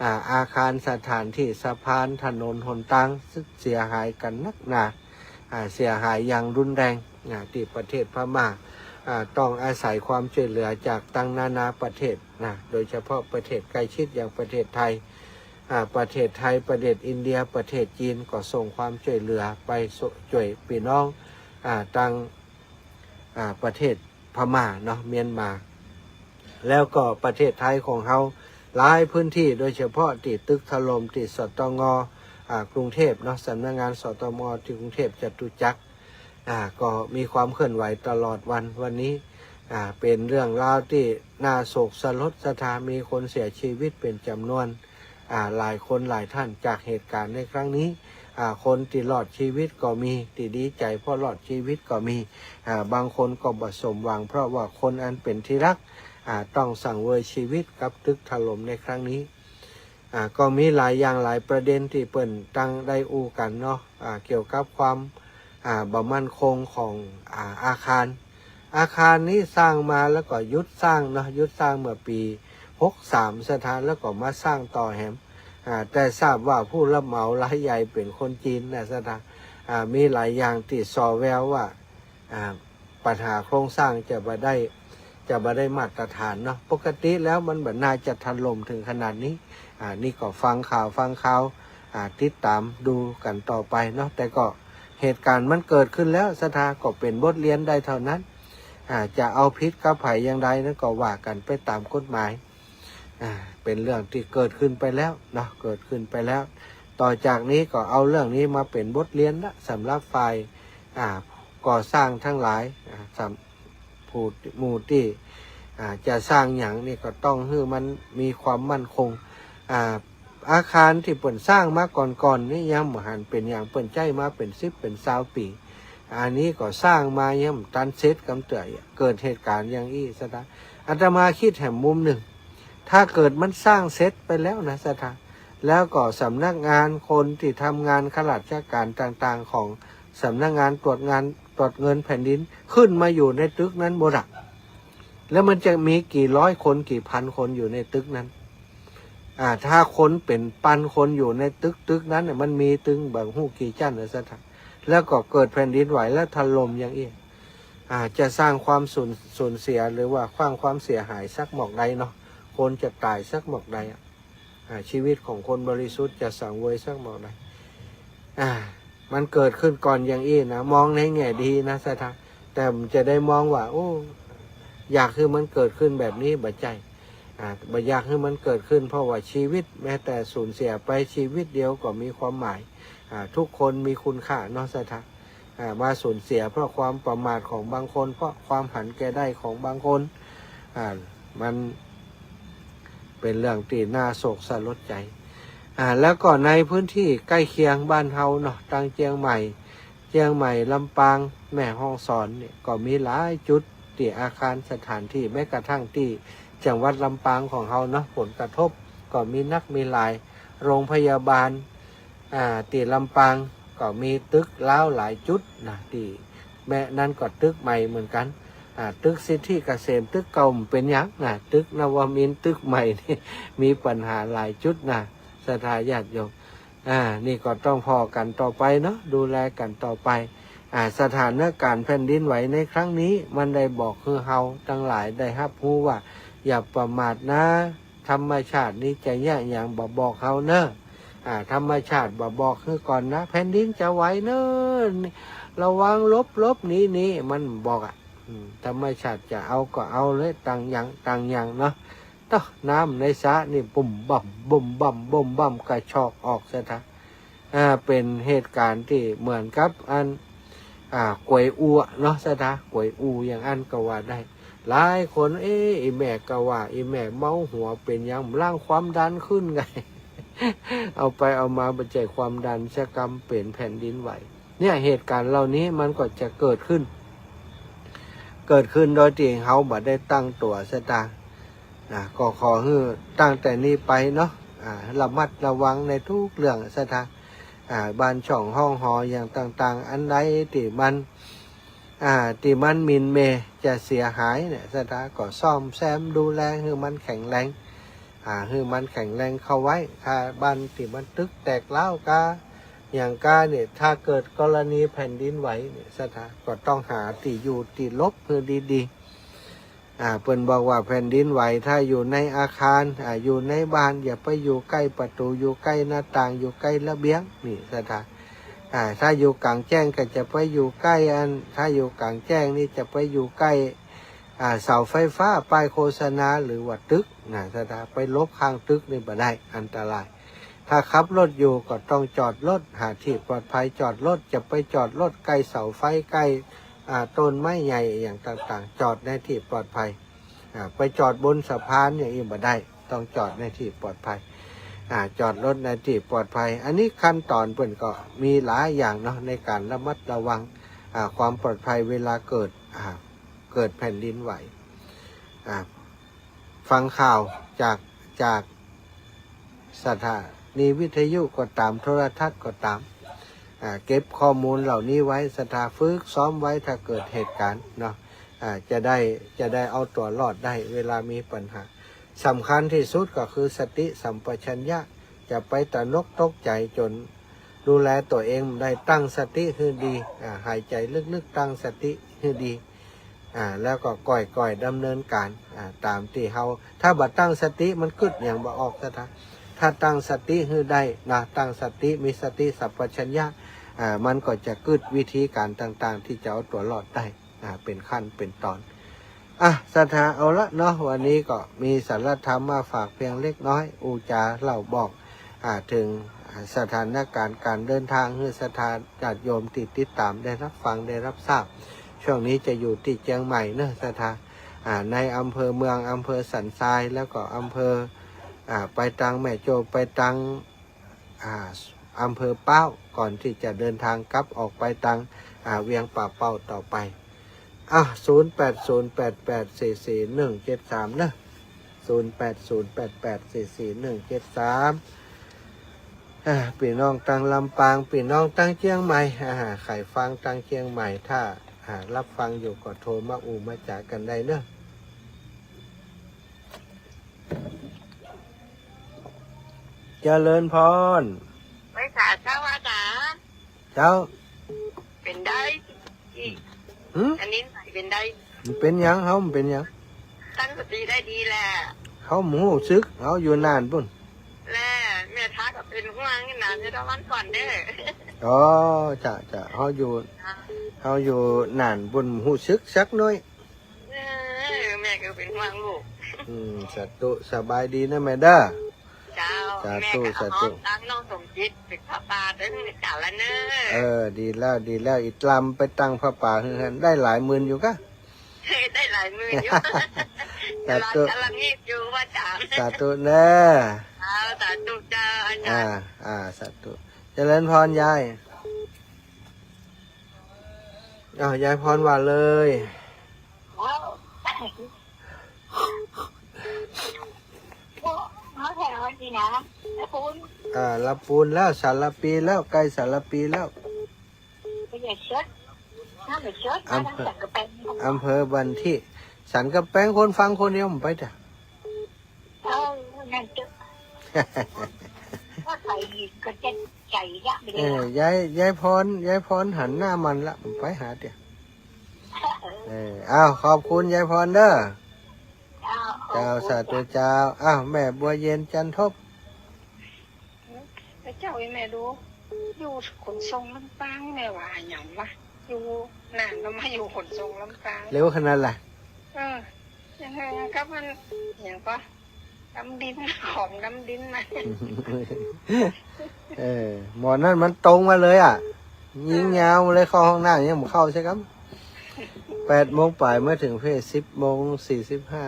อ่า อาคารสถานตี้ สะพาน ถนนหนตาง เสียหายกั๋นนักหนา อ่า เสียหายอย่างรุนแรง อ่า ตี้ประเทศพม่า อ่า ต้องอาศัยความจ้วยเหลือจากตางนานาประเทศนะ โดยเฉพาะประเทศใก้ชิดอย่างประเทศไทย อ่า ประเทศไทย ประเทศอินเดีย ประเทศจีนก็ส่งความจ้วยเหลือไปจ้วยปี้น้อง อ่า ตาง อ่า ประเทศพม่าเนาะ เมียนมา แล้วก็ประเทศไทยของเฮาหลายพื้นตี้ โดยเฉพาะตี้ตึกถล่ม ตี้ สตง อ่า กรุงเทพฯเนาะ สำนักงาน สตม ที่กรุงเทพฯจตุจักร อ่า ก็มีความเคลื่อนไหวตลอดวัน วันนี้ อ่า เป็นเรื่องราวตี้น่าโศกสลดศรัทธา มีคนเสียชีวิตเป็นจำนวน อ่า หลายคนหลายท่านจากเหตุการณ์ในครั้งนี้ อ่า คนตี้รอดชีวิตก็มี ตี้ดีใจ๋เพราะรอดชีวิตก็มี อ่า บางคนก็บ่สมหวัง เพราะว่าคนอันเป็นที่รัก อ่า ต้องสังเวยชีวิตกับตึกถล่มในครั้งนี้ อ่า ก็มีหลายอย่างหลายประเด็นตี้เปิ้นตังได้อู้กั๋นเนาะ อ่า เกี่ยวกับความ อ่า บ่มั่นคงของ อ่า อาคาร อาคารนี้สร้างมาแล้วก็หยุดสร้างเนาะ หยุดสร้างเมื่อปี๋หกสามศรัทธา แล้วก็มาสร้างต่อแหม อ่า แต่ทราบว่าผู้รับเหมารายใหญ่เป๋นคนจีนนะศรัทธา อ่า มีหลายอย่างตี้ส่อแววว่า อ่า ปัญหาโครงสร้างจะบ่ได้ จะบ่ได้มาตรฐานเนาะ ปกติแล้วมันบ่น่าจะถล่มถึงขนาดนี้ อ่า นี่ก็ฟังข่าวฟังข่าว อ่า ติดต๋ามดูกั๋นต่อไปเนาะ แต่ก็เหตุการณ์มันเกิดขึ้นแล้วศรัทธา ก็เป๋นบทเรียนได้เต้านั้น อ่า จะเอาผิดกับใผอย่างใดนั้นก็ว่ากั๋นไปต๋ามกฎหมาย อ่า เป๋นเรื่องตี้เกิดขึ้นไปแล้วเนาะ เกิดขึ้นไปแล้ว ต่อจากนี้ก็เอาเรื่องนี้มาเป๋นบทเรียนละ สำหรับฝ่าย อ่า ก่อสร้างตังหลาย อ่า สำ ผู้ หมู่ตี้ อ่า จะสร้างหยังนี่ก็ต้องหื้อมันมีความมั่นคง อ่า อาคารตี้เปิ้นสร้างมาก่อนๆ นี่ยังบ่หันเป๋นหยัง เปิ้นใจ๊มาเป๋นสิบเป๋นซาวปี๋ อันนี้ก็สร้างมายังบ่ตันเสร็จกำเตื้อ เกิดเหตุการณ์อย่างอี้ศรัทธา อาตมาคิดแหมมุมนึ่ง ถ้าเกิดมันสร้างเสร็จไปแล้วนะศรัทธา แล้วก็สำนักงานคนตี้ทำงานข้าราชการต่างๆ ของสำนักงานตรวจงานตรวจเงินแผ่นดินขึ้นมาอยู่ในตึกนั้นหมดอะ แล้วมันจะมีกี่ร้อยคนกี่พันคนอยู่ในตึกนั้น อ่า ถ้าคนเป๋นปันคนอยู่ในตึก ตึกนั้นเนี่ย มันมีตึงบ่ฮู้กี่จั้นนะศรัทธา แล้วก็เกิดแผ่นดินไหวแล้วถล่มอย่างอี้ อ่า จะสร้างความสูญ สูญเสียหรือว่าสร้างความเสียหายสักหมอกใดเนาะ คนจะต๋ายสักหมอกใดอะ อ่า ชีวิตของคนบริสุทธิ์จะสังเวยสักหมอกใด อ่า มันเกิดขึ้นก่อนอย่างอี้นะ มองในแง่ดีนะศรัทธา แต่บ่จะได้มองว่า โอ้ อยากหื้อมันเกิดขึ้นแบบนี้ บ่ใจ้ อ่า บ่อยากหื้อมันเกิดขึ้น เพราะว่าชีวิตแม้แต่สูญเสียไปชีวิตเดียวก็มีความหมาย อ่า ทุกคนมีคุณค่าเนาะศรัทธา อ่า มาสูญเสียเพราะความประมาทของบางคน เพราะความหันแก่ได้ของบางคน อ่า มันเป๋นเรื่องตี้น่าโศกสลดใจ๋ อ่า แล้วก็ในพื้นที่ใก้เคียงบ้านเฮาเนาะ ตังเจียงใหม่ เจียงใหม่ ลำปาง แม่ฮ่องสอนเนี่ย ก็มีหลายจุดตี้อาคารสถานที่ แม้กระทั่งตี้จังหวัดลำปางของเฮาเนาะ ผลกระทบก็มีนักมีหลาย โรงพยาบาล อ่า ตี้ลำปางก็มีตึกร้าวหลายจุดนะ ตี้แม่นั้นก็ตึกใหม่เหมือนกั๋น อ่า ตึกสิทธิเกษม ตึกเก่าบ่เป๋นหยังนะ ตึกนวมินทร์ ตึกใหม่นี่ มีปัญหาหลายจุดนะ ศรัทธาญาติโยม อ่า นี่ก็ต้องผ่อกั๋นต่อไปเนาะ ดูแลกั๋นต่อไป อ่า สถานการณ์แผ่นดินไหวในครั้งนี้ มันได้บอกหื้อเฮาตังหลายได้ฮับฮู้ว่า อย่าประมาทนะ ธรรมชาตินี้จะเยียะหยังบ่บอกเฮาเน่อ อ่า ธรรมชาติบ่บอกหื้อก่อนนะ แผ่นดินจะไหวเน่อ ระวังหลบๆ หนีๆ มันบอกอะ อืม ธรรมชาติจะเอาก็เอาเลย ตังอย่างตังอย่างเนาะ เต๊อะ น้ำในสระนี่บุ่มบ่ำ บุ่มบ่ำ บุ่มบ่ำ กระชอกออกศรัทธา อ่า เป๋นเหตุการณ์ตี้เหมือนกับอัน อ่า ก๋วยอู่เนาะศรัทธา ก๋วยอู่อย่างอั้นก็ว่าได้ หลายคน เอ๊ะ อี่แม่ก็ว่า อี่แม่เมาหัวเป๋นหยัง บ่ล้างความดันขึ้นไง เอาไปเอามาบ่ใจ้ความดันซะกำ เป๋นแผ่นดินไหว เนี่ย เหตุการณ์เหล่านี้มันก็จะเกิดขึ้น เกิดขึ้นโดยตี้เฮาบ่ได้ตั้งตั๋วศรัทธา นะ ก็ขอหื้อตั้งแต่นี้ไปเนาะ อ่า ระมัดระวังในทุกเรื่องศรัทธา อ่า บ้านช่องห้องหออย่างต่างๆ อันใดตี้มัน อ่า ตี้มันหมิ่นเหม่จะเสียหายเนี่ย ศรัทธาก็ซ่อมแซมดูแลหื้อมันแข็งแรง อ่า หื้อมันแข็งแรงเข้าไว้ ถ้าบ้านตี้มันตึกแตกร้าวกา อย่างกาเนี่ย ถ้าเกิดกรณีแผ่นดินไหวเนี่ย ศรัทธาก็ต้องหาตี้อยู่ตี้หลบหื้อดีๆ อ่า เปิ้นบอกว่าแผ่นดินไหว ถ้าอยู่ในอาคาร อ่า อยู่ในบ้าน อย่าไปอยู่ใก้ประตู๋ อยู่ใก้หน้าต่าง อยู่ใก้ระเบียง นี่ศรัทธา อ่า ถ้าอยู่ก๋างแจ้งก็จะไปอยู่ใก้อัน ถ้าอยู่ก๋างแจ้งนี่จะไปอยู่ใก้ อ่า เสาไฟฟ้า ป้ายโฆษณา หรือว่าตึกนะศรัทธา ไปหลบข้างตึกนี่บ่ได้ อันตราย ถ้าขับรถอยู่ก็ต้องจอดรถ หาตี้ปลอดภัยจอดรถ จะไปจอดรถใก้เสาไฟ ใก้ อ่า ต้นไม้ใหญ่อะหยังต่างๆ จอดในตี้ปลอดภัย อ่า ไปจอดบนสะพานอย่างอี้บ่ได้ ต้องจอดในตี้ปลอดภัย อ่า จอดรถในตี้ปลอดภัย อันนี้ขั้นตอนเปิ้นก็มีหลายอย่างเนาะ ในก๋านระมัดระวัง อ่า ความปลอดภัยเวลาเกิด อ่า เกิดแผ่นดินไหว อ่า ฟังข่าวจาก จากสถานีวิทยุก็ต๋าม โทรทัศน์ก็ต๋าม อ่า เก็บข้อมูลเหล่านี้ไว้ ศรัทธาฝึกซ้อมไว้ ถ้าเกิดเหตุก๋ารณ์เนาะ อ่า จะได้ จะได้เอาตั๋วรอดได้เวลามีปัญหา สำคัญตี้สุดก็คือสติสัมปชัญญะ จะไปตระหนกตกใจ๋จ๋นดูแลตั๋วเองบ่ได้ ตั้งสติหื้อดี อ่า หายใจ๋ลึกๆ ตั้งสติหื้อดี อ่า แล้วก็ก้อยๆ ดำเนินก๋าน อ่า ต๋ามตี้เฮา ถ้าบ่ตั้งสติมันกึ๊ดหยังบ่ออก ศรัทธา ถ้าตั้งสติหื้อได้นะ ตั้งสติ มีสติสัมปชัญญะ อ่า มันก็จะกึ๊ดวิธีก๋านต่างๆ ตี้จะเอาตั๋วรอดได้ อ่า เป๋นขั้นเป๋นตอน อ่ะ ศรัทธา เอาละเนาะ วันนี้ก็มีสาระธรรมมาฝากเพียงเล็กน้อย อู้จ๋าเล่าบอก อ่า เถิง อ่า สถานก๋ารณ์ก๋านเดินตาง หื้อศรัทธาญาติโยมตี้ติดต๋ามได้ฮับฟังได้ฮับทราบ ช่วงนี้จะอยู่ตี้เจียงใหม่เนาะ ศรัทธา อ่า ในอำเภอเมือง อำเภอสันทราย แล้วก็อำเภอ อ่า ไปตางแม่โจ้ ไปตาง อ่า อำเภอป๊าว ก่อนตี้จะเดินตางกลับออกไปตาง อ่า เวียงป่าเป้าต่อไป อ่ะ ศูนย์แปดศูนย์แปดแปดสี่สี่หนึ่งเจ็ดสาม เนาะ ศูนย์แปดศูนย์แปดแปดสี่สี่หนึ่งเจ็ดสาม อ่า ปี้น้องตางลำปาง ปี้น้องตางเจียงใหม่ อ่า ใค่ฟังตางเจียงใหม่ ถ้า อ่า ฮับฟังอยู่ก็โทรมาอู้มาจ๋ากั๋นได้เนาะ เจริญพร ไหว้สาเจ้าอาจ๋ารย์ เจ้า เป๋นใด อีก หืม อันนี้เป๋นใด มันเป๋นหยัง เฮามันเป๋นหยัง ตั้งสติได้ดีแหละ เฮาบ่ฮู้สึก เฮาอยู่น่านปู๊น แหละ แม่ทักก็เป๋นห่วงนี่นะ จะต้องวันก่อนเด้อ อ๋อ จ้ะ จ้ะ เฮาอยู่ อ่า เฮาอยู่น่านปู๊น บ่ฮู้สึกสักหน้อย เออ แม่ก็เป๋นห่วงลูก อืม สาธุ สบายดีนะแม่เด้อ เจ้า สาธุ แม่ก็เอา สาธุ ฮ้องตั้งน้องสมจิตเป๋นผ้าป่าเด้อ จ๋าละเน้อ เออ ดีแล้ว ดีแล้ว อีกลำไปตั้งผ้าป่าหื้อหั้น ได้หลายหมื่นอยู่กะ ได้หลายหมื่นอยู่ สาธุ ก๋ำลัง ก๋ำลังฮีบอยู่ว่าจ๋า สาธุเน้อ เจ้า สาธุเจ้าอาจ๋ารย์ อ่า อ่า สาธุ เจริญพรยาย อ้าว ยายพรว่าเลย แล้ว มาแถวนี้นะ ละปูน อ่า ละปูนแล้ว สารพีแล้ว ใก้สารพีแล้ว ไปอย่าเชิด น้ำอย่าเชิด อำเภอ มาทางสันกำแปง อำเภอบันทิ สันกำแปงคนฟังคนเดียว บ่ไปจ้ะ เออ นั่นเต๊อะ ว่าใครก็จะใจยะไปเลย เออ ยาย ยายพร ยายพรหันหน้ามันละ ไปหาเดี๋ยว เออ อ้าว ขอบคุณยายพรเด้อ เจ้า เจ้า ขอบคุณ สาธุเจ้า อ้าว แม่บัวเย็นจันทบ พระเจ้า อีแม่ดู อยู่ขนส่งลำปาง แม่ว่าหยังวะ อยู่น่านแล้วมาอยู่ขนส่งลำปาง เร็วขนาดละ เออ ยังไงกับมัน หยังก็ ดำดิน ของดำดินมา เออ หมอนั่นมันตรงมาเลยอ่ะ ยิงยาวมาเลย เข้าห้องน้ำยังบ่เข้าใช่ครับ แปดโมงปลายมาถึงเพจ สิบโมงสี่สิบห้า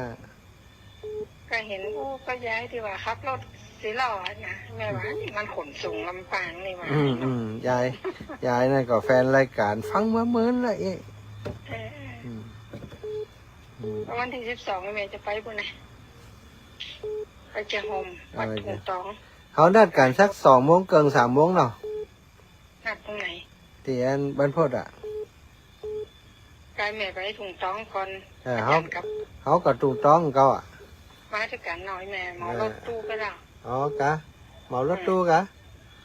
ก็เห็นอู้ก็ยายตี้ว่าขับรถสี่ล้อนะ แม่ว่านี่มันขนส่งลำปางนี่หว่า อืม อืม ยาย ยายนั่นก็แฟนรายการฟังมาเมินละเอ๊ะ เออ อืม อืม วันตี้สิบสองแม่จะไปปู๊นนะ ไปเจียงโฮม วัด เออ ถุงตอง เฮานัดกั๋นสักสองโมงเกิ่ง สามโมงเนาะ นัดตรงไหน ตี้อันบ้านพดอ่ะ กายแม่ไปถุงตองก่อน เออ อาจ๋ารย์ เฮา กับ เฮากับถุงตองเก่าอ่ะ มาตวยกั๋นหน้อยแม่ เหมารถตู้ไปละ เออ อ๋อกะ เหมารถตู้กะ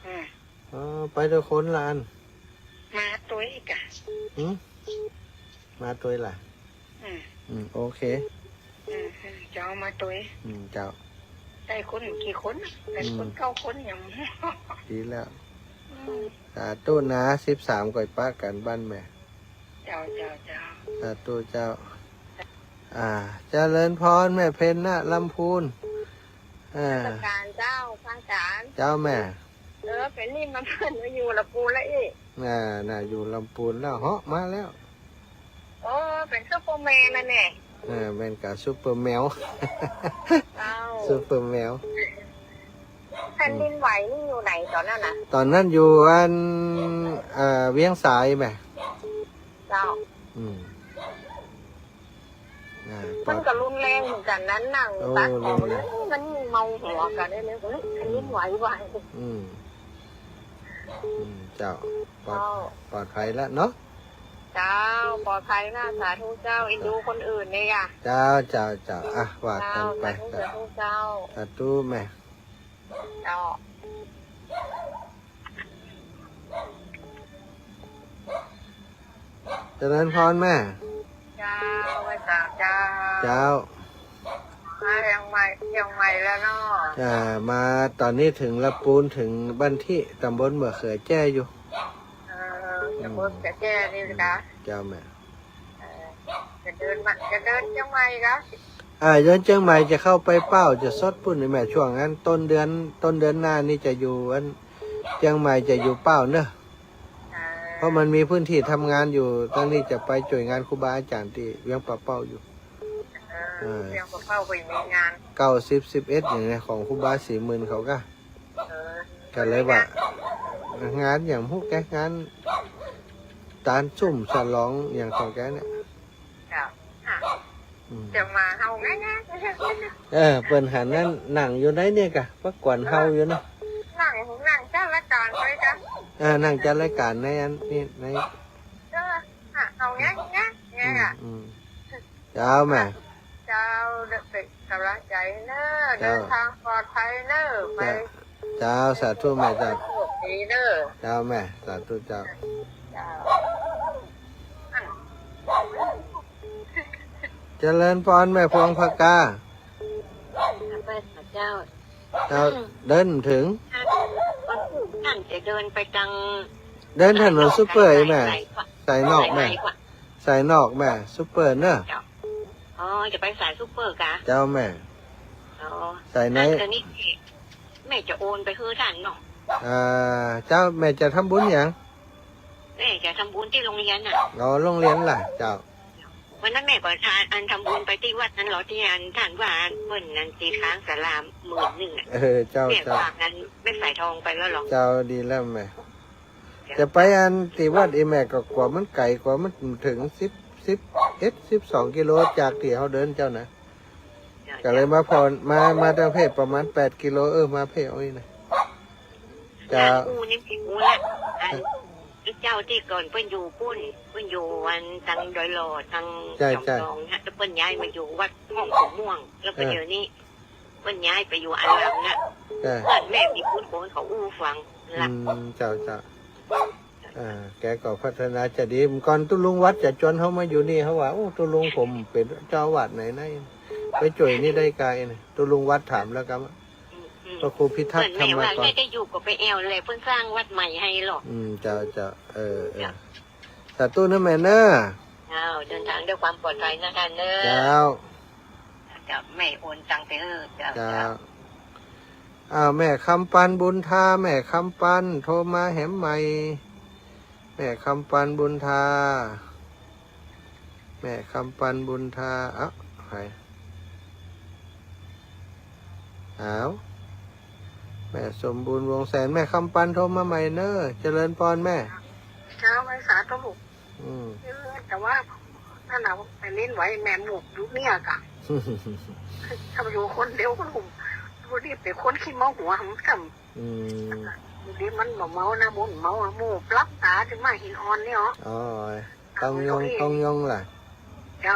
อืม เออ ไปตวยคนละอัน มาตวยอีกอะ หืม มาตวยละ อืม อืม โอเค อืม อืม เจ้า มาตวย อืม เจ้า ได้คนกี่คน ได้คน อืม เก้าคนยัง ดีแล้ว อืม สาธุนะ สิบสามก่อยปะกั๋นบ้านแม่ เจ้า เจ้า เจ้า สาธุเจ้า อ่า เจริญพรแม่เพ็ญนะ ลำพูน เออ นมัสก๋านเจ้า พระอาจ๋ารย์ เจ้าแม่ เออ เป๋นนี่มาเปิ้นมาอยู่ลำปูนแล้วอี้ น่ะ น่ะ อยู่ลำปูนแล้ว เหาะมาแล้ว โอ้ เป๋นซูเปอร์แมนแล้วแหม เออ แม่นก่า ซูเปอร์แมว เจ้า ซูเปอร์แมว แผ่นดินไหวนี่อยู่ไหนต๋อนนั้นน่ะ ต๋อนนั้นอยู่อัน เอ่อ เวียงสายแหม เจ้า อืม อ่า มันก็รุนแรงเหมือนกั๋นนั้น นั่ง โอ้ ตักของ รุนแรง มันเมาหัวกั๋นได้เลย เฮ้ย แผ่นดินไหวว่ะ อืม อืม เจ้า ปลอด เจ้า ปลอดภัยแล้วเนาะ เจ้า ปลอดภัยนะ สาธุเจ้า เอ็นดูคนอื่นเนี่ยอะ เจ้า เจ้า เจ้า อ่ะ ว่ากั๋นไป เจ้า สาธุ เจ้า สาธุเจ้า สาธุแม่ เจ้า เจริญพรแม่ เจ้า ไหว้สาเจ้า เจ้า มาเจียงใหม่ เจียงใหม่แล้วเนาะ อ่า มาต๋อนนี้เถิงละปูน เถิงบ้านที่ ต๋ำบลมะเขือแจ้อยู่ เออ ต๋ำบลมะเขือแจ้นี่นะ เจ้าแม่ เออ จะเดินมา จะเดินเจียงใหม่กะ อ่า เดินเจียงใหม่จะเข้าไปเป้า จะซดปู้นนี่แม่ ช่วงนั้น ต้นเดือน ต้นเดือนหน้านี่จะอยู่อัน เจียงใหม่จะอยู่เป้าเนอะ อ่า เพราะมันมีพื้นที่ทำงานอยู่ ตางนี้จะไปจ้วยงานครูบาอาจ๋ารย์ตี้เวียงป่าเป้าอยู่ เออ เออ เวียงป่าเป้าก็ยังมีงาน เก้า สิบ สิบเอ็ด อย่างเนี้ย ของครูบาศรีหมื่นเขากะ เออ ก็เลยว่า งานอย่างพวกแก งานตานสุมฉลองอย่างของแกเนี่ย เจ้า อ่ะ อืม จะมาเฮาไงนะ เออ เปิ้นหันนั้นนั่งอยู่ในเนี่ยกะ ปะกวนเฮาอยู่เนาะ นั่ง นั่งจัดรายก๋านไปกะ เออ นั่งจัดรายก๋านในอันนี้ ใน เออ อ่ะ เฮาไง ไง ไงอะ อืม อืม เจ้าแม่ เจ้า เดินไป ก๋ำลังใจ๋เน่อ เจ้า เดินตางปลอดภัยเน่อ ไป เจ้า เจ้า สาธุแม่เจ้า โชคดีเน่อ เจ้าแม่ สาธุเจ้า เจ้า เจริญพรแม่พวงผากา ไปหาเจ้า เจ้า เดินเถิง ท่านจะเดินไปตาง เดินถนนซุปเปอร์แม่ สายนอกแม่ สายนอกแม่ ซุปเปอร์เนอะ เจ้า อ๋อ จะไปสายซุปเปอร์กะ เจ้าแม่ อ๋อ สายใน อันนี้แม่จะโอนไปหื้อท่านเนาะ อ่า เจ้า แม่จะทำบุญหยัง แม่จะทำบุญตี้โฮงเฮียนน่ะ อ๋อ โฮงเฮียนล่ะ เจ้า วันนั้นแม่ก็ทาน อันทำบุญไปตี้วัดนั้นเหรอ ตี้อันท่านว่าเปิ้นอันตี้ค้างศาลาหมื่นนึ่งอะ เออ เจ้า แม่ เจ้า ฝากอันแม่สายทองไปแล้วเหรอ เจ้า ดีแล้วแม่ จะไปอันตี้วัดอีแม่ก็กั๋วมันไก๋ กั๋วมันเถิงสิบ สิบเอ็ด สิบสองกิโลจากตี้เฮาเดินเจ้านะ เจ้า ก็เลยมาผ่อน มา มาตางเพจประมาณแปดกิโล เออ มาเพจเอาอี้นะ เจ้า อู้นี่ผิดอู้ละ อัน ไอ้เจ้าตี้ก่อนเปิ้นอยู่ปู้น เปิ้นอยู่อันตางดอยหล่อ ตาง ใช่ ใช่ จอมทองเนี่ย แล้วเปิ้นย้ายมาอยู่วัดห้องสวนม่วง แล้วก็ เออ เดี๋ยวนี้ เปิ้นย้ายไปอยู่อันหลังน่ะ เออ เปิ้นแม่มีคนคนเขาอู้ฟังละ อืม เจ้า เจ้า อ่า แกก็พัฒนาจะดี ก่อนตุ๊ลุงวัดจะจวนเฮามาอยู่นี่ เฮาว่า โอ้ ตุ๊ลุงผมเป๋นเจ้าอาวาสไหนไหน ไปจ้วยนี่ได้ไกลนะ ตุ๊ลุงวัดถามแล้วกะ อืม อืม พระครูพิทักษ์ธรรมกร เปิ้นแม่ว่าแม่จะอยู่ก็ไปแอ่วแหละ เปิ้นสร้างวัดใหม่หื้อหรอก อืม เจ้า เจ้า เออ เออ เจ้า สาธุนะแม่เนอะ เจ้า เดินทางด้วยความปลอดภัยนะท่านเนอะ เจ้า เจ้า แม่โอนตังค์ไปหื้อ เจ้า เจ้า เจ้า อ้าว แม่คำปันบุญทา แม่คำปันโทรมาแหมใหม่ แม่คำปันบุญทา แม่คำปันบุญทา เอ้า ใผ อ้าว แม่สมบูรณ์วงแสน แม่คำปันโทรมาใหม่เนอะ เจริญพรแม่ เจ้า ไหว้สาตุ๊ลุง อืม เออ แต่ว่านั่นน่ะ แผ่นดินไหวแม่หมูบอยู่เนี่ยกะ ถ้าอยู่คนเดียวก็หมูบ วันนี้เป๋นคนขี้เมาหัวหำกำ อืม เดี๋ยวมันบ่เมานะ บ่เมาอะ หมูบหลับต๋า จะมาหินอ่อนนี่หรอ อ๋อ ต้องยอง ต้องยองล่ะ เจ้า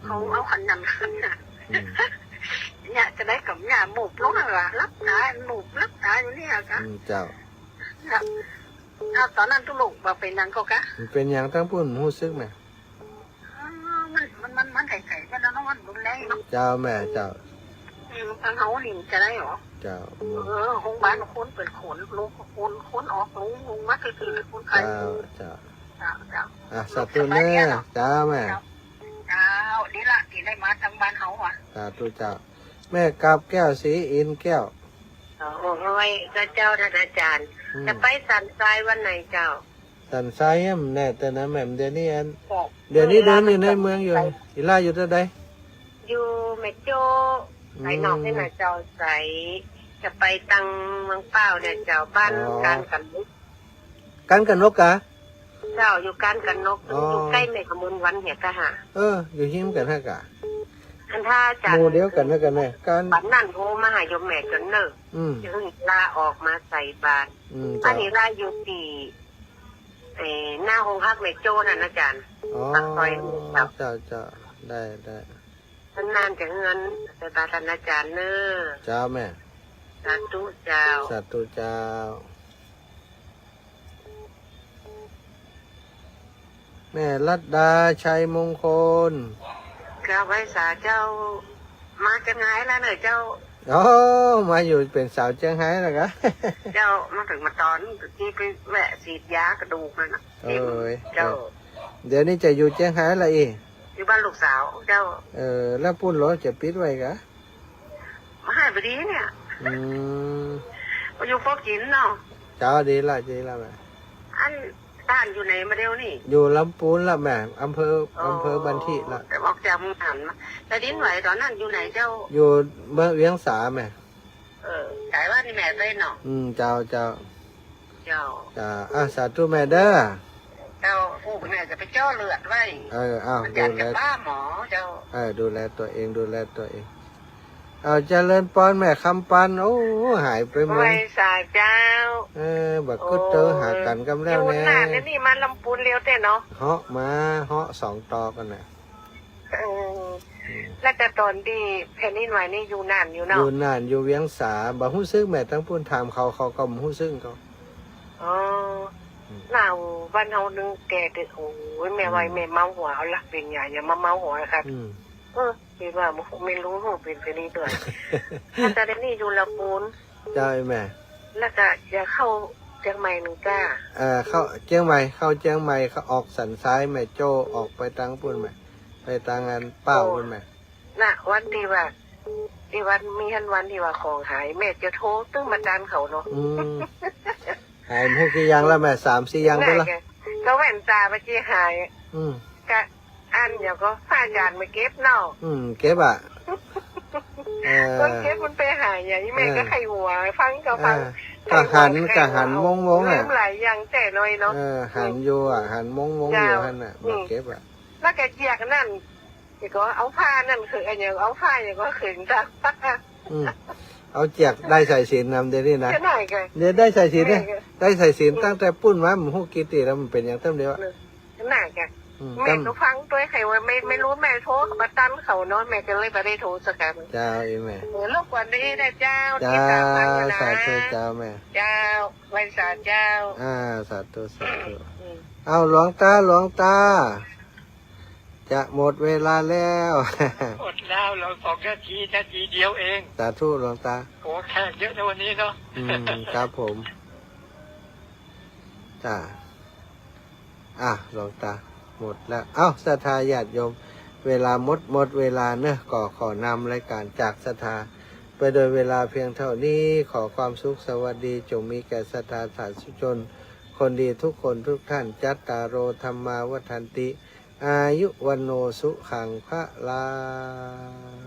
อืม เขาเอาขันนั้นขึ้นน่ะ อืม เนี่ยจะได้กับเนี่ยหมูบลงน่ะ หลับต๋า หมูบหลับต๋าอยู่เนี่ยกะ อืม เจ้า ครับ อ้าว ต๋อนนั้นตุ๊ลุงว่าเป๋นหยังก่อคะ มันเป๋นหยังตางปู้น ฮู้สึกแม่ อ๋อ มัน มัน มัน มันไก๋ๆ มันเนาะ มันรุนแรงเนาะ เจ้าแม่ เจ้า อืม ตางเฮานี่มันจะได้หรอ เจ้า เออ โฮงพยาบาลคนเป๋นคน โรง คน คนออกโรง โรงมาถือๆ คนไข้ เจ้า เจ้า เจ้า เจ้า อ่ะ สาธุเนอะ เจ้าแม่ เจ้า เจ้า ดีละ ตี้ได้มาตางบ้านเฮาอะ สาธุเจ้า แม่กาบแก้ว ศรีอินทร์แก้ว อ๋อ โอ้ย ก็เจ้าท่านอาจารย์ อืม จะไปสันทรายวันไหนเจ้า สันทรายเนี่ยมันแน่แต่นะแม่ เดี๋ยวนี้อัน ครับ เดี๋ยวนี้เดินอยู่ในเมืองอยู่ เวลา อีหล้าอยู่ตี้ใด อยู่แม่โจ้ อืม สายนอกนี่นะเจ้า สายจะไปตังเมืองป้าวเนี่ยเจ้า บ้าน อ๋อ กานกนก กานกนกกา เจ้า อยู่กานกนก อ๋อ อยู่ใก้แม่ขมูลวรรณเนี่ยกาหา เออ อยู่หิ้มกั๋นฮะกา อันถ้าอาจ๋ารย์ หมู่เดียวกั๋นนะกั๋นแม่ กาน ปันนั้นโทรมาหาโยมแม่จ๋นเน่อ อืม จะหื้อลาออกมาใส่บาตร อืม อันนี้ เจ้า ลาอยู่ตี้ เอ่อ หน้าโฮงฮักแม่โจ้นั่นนะอาจ๋ารย์ อ๋อ ปากซอยนี่เจ้า เจ้า เจ้า ได้ ได้ นานๆ จะเฮือน ใส่บาตรท่านอาจ๋ารย์เน่อ เจ้าแม่ สาธุเจ้า สาธุเจ้า แม่รัตดา ชัยมงคล เจ้า ไหว้สาเจ้า มาเจียงฮายแล้วเน่อเจ้า อ๋อ มาอยู่เป๋นสาวเจียงฮายแล้วกา เจ้า มาเถิงมาต๋อนตี้ไปแวะฉีดยากระดูกนั่นน่ะ โอ้ย เจ้า เดี๋ยวนี้จะอยู่เจียงฮายละอี้ อยู่บ้านลูกสาวเจ้า เออ แล้วปู๊นลอจะปิดไว้กา มาหายไปดีเนี่ย อืม มาอยู่ปอกิ๋นเนาะ เจ้า ดีละ ดีละแม่ อันบ้านอยู่ไหนมาเดี๋ยวนี้ อยู่ลำปูนละแม่ อำเภอ อ๋อ อำเภอบันทิละ แต่ออกจากเมืองหันมา แต่ดินไหวต๋อนนั้นอยู่ไหนเจ้า อยู่เมืองเวียงสาแม่ เออ ไก๋บ้านนี่แม่ไปเนาะ อืม เจ้า เจ้า เจ้า เจ้า อ่ะ สาธุแม่เด้อ เจ้า อู้ แม่จะไปเจาะเลือดไว้ เออ อ้าว มันอยากจะ ดูแล บ้าหมอเจ้า เออ ดูแลตั๋วเอง ดูแลตั๋วเอง เอาเจริญปอนแม่คำปัน โอ้ หายไปหมด ไหว้สาเจ้า เออ บ่กึ๊ดเต๋อหากั๋นกำแล้วแน่ อยู่นานนะนี่ มาลำปูนเร็วแต๊เนาะ เหาะมา เหาะสองต่อกั๋นน่ะ เออ อืม แล้วแต่ต๋อนตี้แผ่นดินไหวนี่อยู่นานอยู่เนาะ อยู่นาน อยู่เวียงสา บ่ฮู้สึกแม่ ตังปู๊นถามเขา เขาก็บ่ฮู้สึกเขา อ๋อ อืม ลาวบ้านเฮานึ่งแก่เต๊อะ โอ้ย แม่ว่า อืม แม่เมาหัวเอาละ เป๋นใหญ่อย่ามาเมาหัวค่ะ อืม เออ เป๋นว่าไม่รู้ เป๋นไปนี่ด้วย อาจ๋ารย์นี่อยู่ลำปูน เจ้า ไอ้แม่ แล้วก็จะเข้าเจียงใหม่นึ่งก้า เอ่อ เข้าเจียงใหม่ เข้าเจียงใหม่ เข้าออกสันทรายแม่โจ้ ออกไปตังปู๊นแม่ ไปตังอันป้าวปู๊นแม่ น่ะ วันตี้ว่า ตี้วันมีหั้นวันตี้ว่าของหาย แม่จะโทรตึงมาตันเขาเนาะ อืม หายบ่ฮู้กี่อย่างแล้วแม่ สามสี่อย่างไปละ น่ะ ก็แว่นต๋าเมื่อกี้หาย อืม ก็อันเดี๋ยวก็พระอาจ๋ารย์มาเก็บเนาะ อืม เก็บอ่ะ เออ คนเก็บมันไปหายอย่างนี้แม่ เออ ก็ใค่หัว ฟังก็ฟัง เออ ใค่หัว ก็หัน ใค่หัว ก็หันมงๆ อ่ะ ลืมหลายอย่างแต๊น้อยเนาะ เออ หันอยู่อ่ะ หันมงๆ อยู่หั้นน่ะ อืม มาเก็บอ่ะ แล้วก็เจียกนั่น เดี๋ยวก็เอาผ้านั่นคืออันอย่างเอาผ้าอย่างก็ขึงตา อืม เอาเจียกได้สายสิญจน์นำเดี๋ยวนี้นะ ก็ได้ไง เดี๋ยวได้สายสิญจน์เนี่ย แม่ก็ ได้สายสิญจน์ อืม ตั้งแต่ปู๊นมา บ่ฮู้กี่ตี้แล้ว มันเป๋นอย่างเต้มเดียวอะ เออ น่าจะ อืม แม่ก็ฟังด้วยใค่ว่า ไม่ ไม่รู้แม่โทรมาตันเขาเนาะ แม่ก็เลยบ่ได้โทรสักครั้ง เจ้า ไอ้แม่ เออ รบกวนด้วยนะเจ้า เจ้า ติดต๋ามฟังอยู่นะ สาธุเจ้าแม่ เจ้า ไหว้สาเจ้า อ่า สาธุ สาธุ อืม เอาหลวงตา หลวงตา จะหมดเวลาแล้ว หมดแล้ว เหลือสองนาที นาทีเดียวเอง สาธุหลวงตา โอ้ แขกเยอะนะวันนี้เนาะ อืม ครับผม จ้า อ่ะ หลวงตา หมดแล้ว เอ้า ศรัทธาญาติโยม เวลาหมด หมดเวลาเนอะ ก็ขอนำรายการจากศรัทธา ไปโดยเวลาเพียงเท่านี้ ขอความสุขสวัสดีจงมีแก่ศรัทธาสาธุชน คนดีทุกคนทุกท่าน จัตตาโร ธัมมา วัฑฒันติ อายุ วัณโณ สุขัง พลัง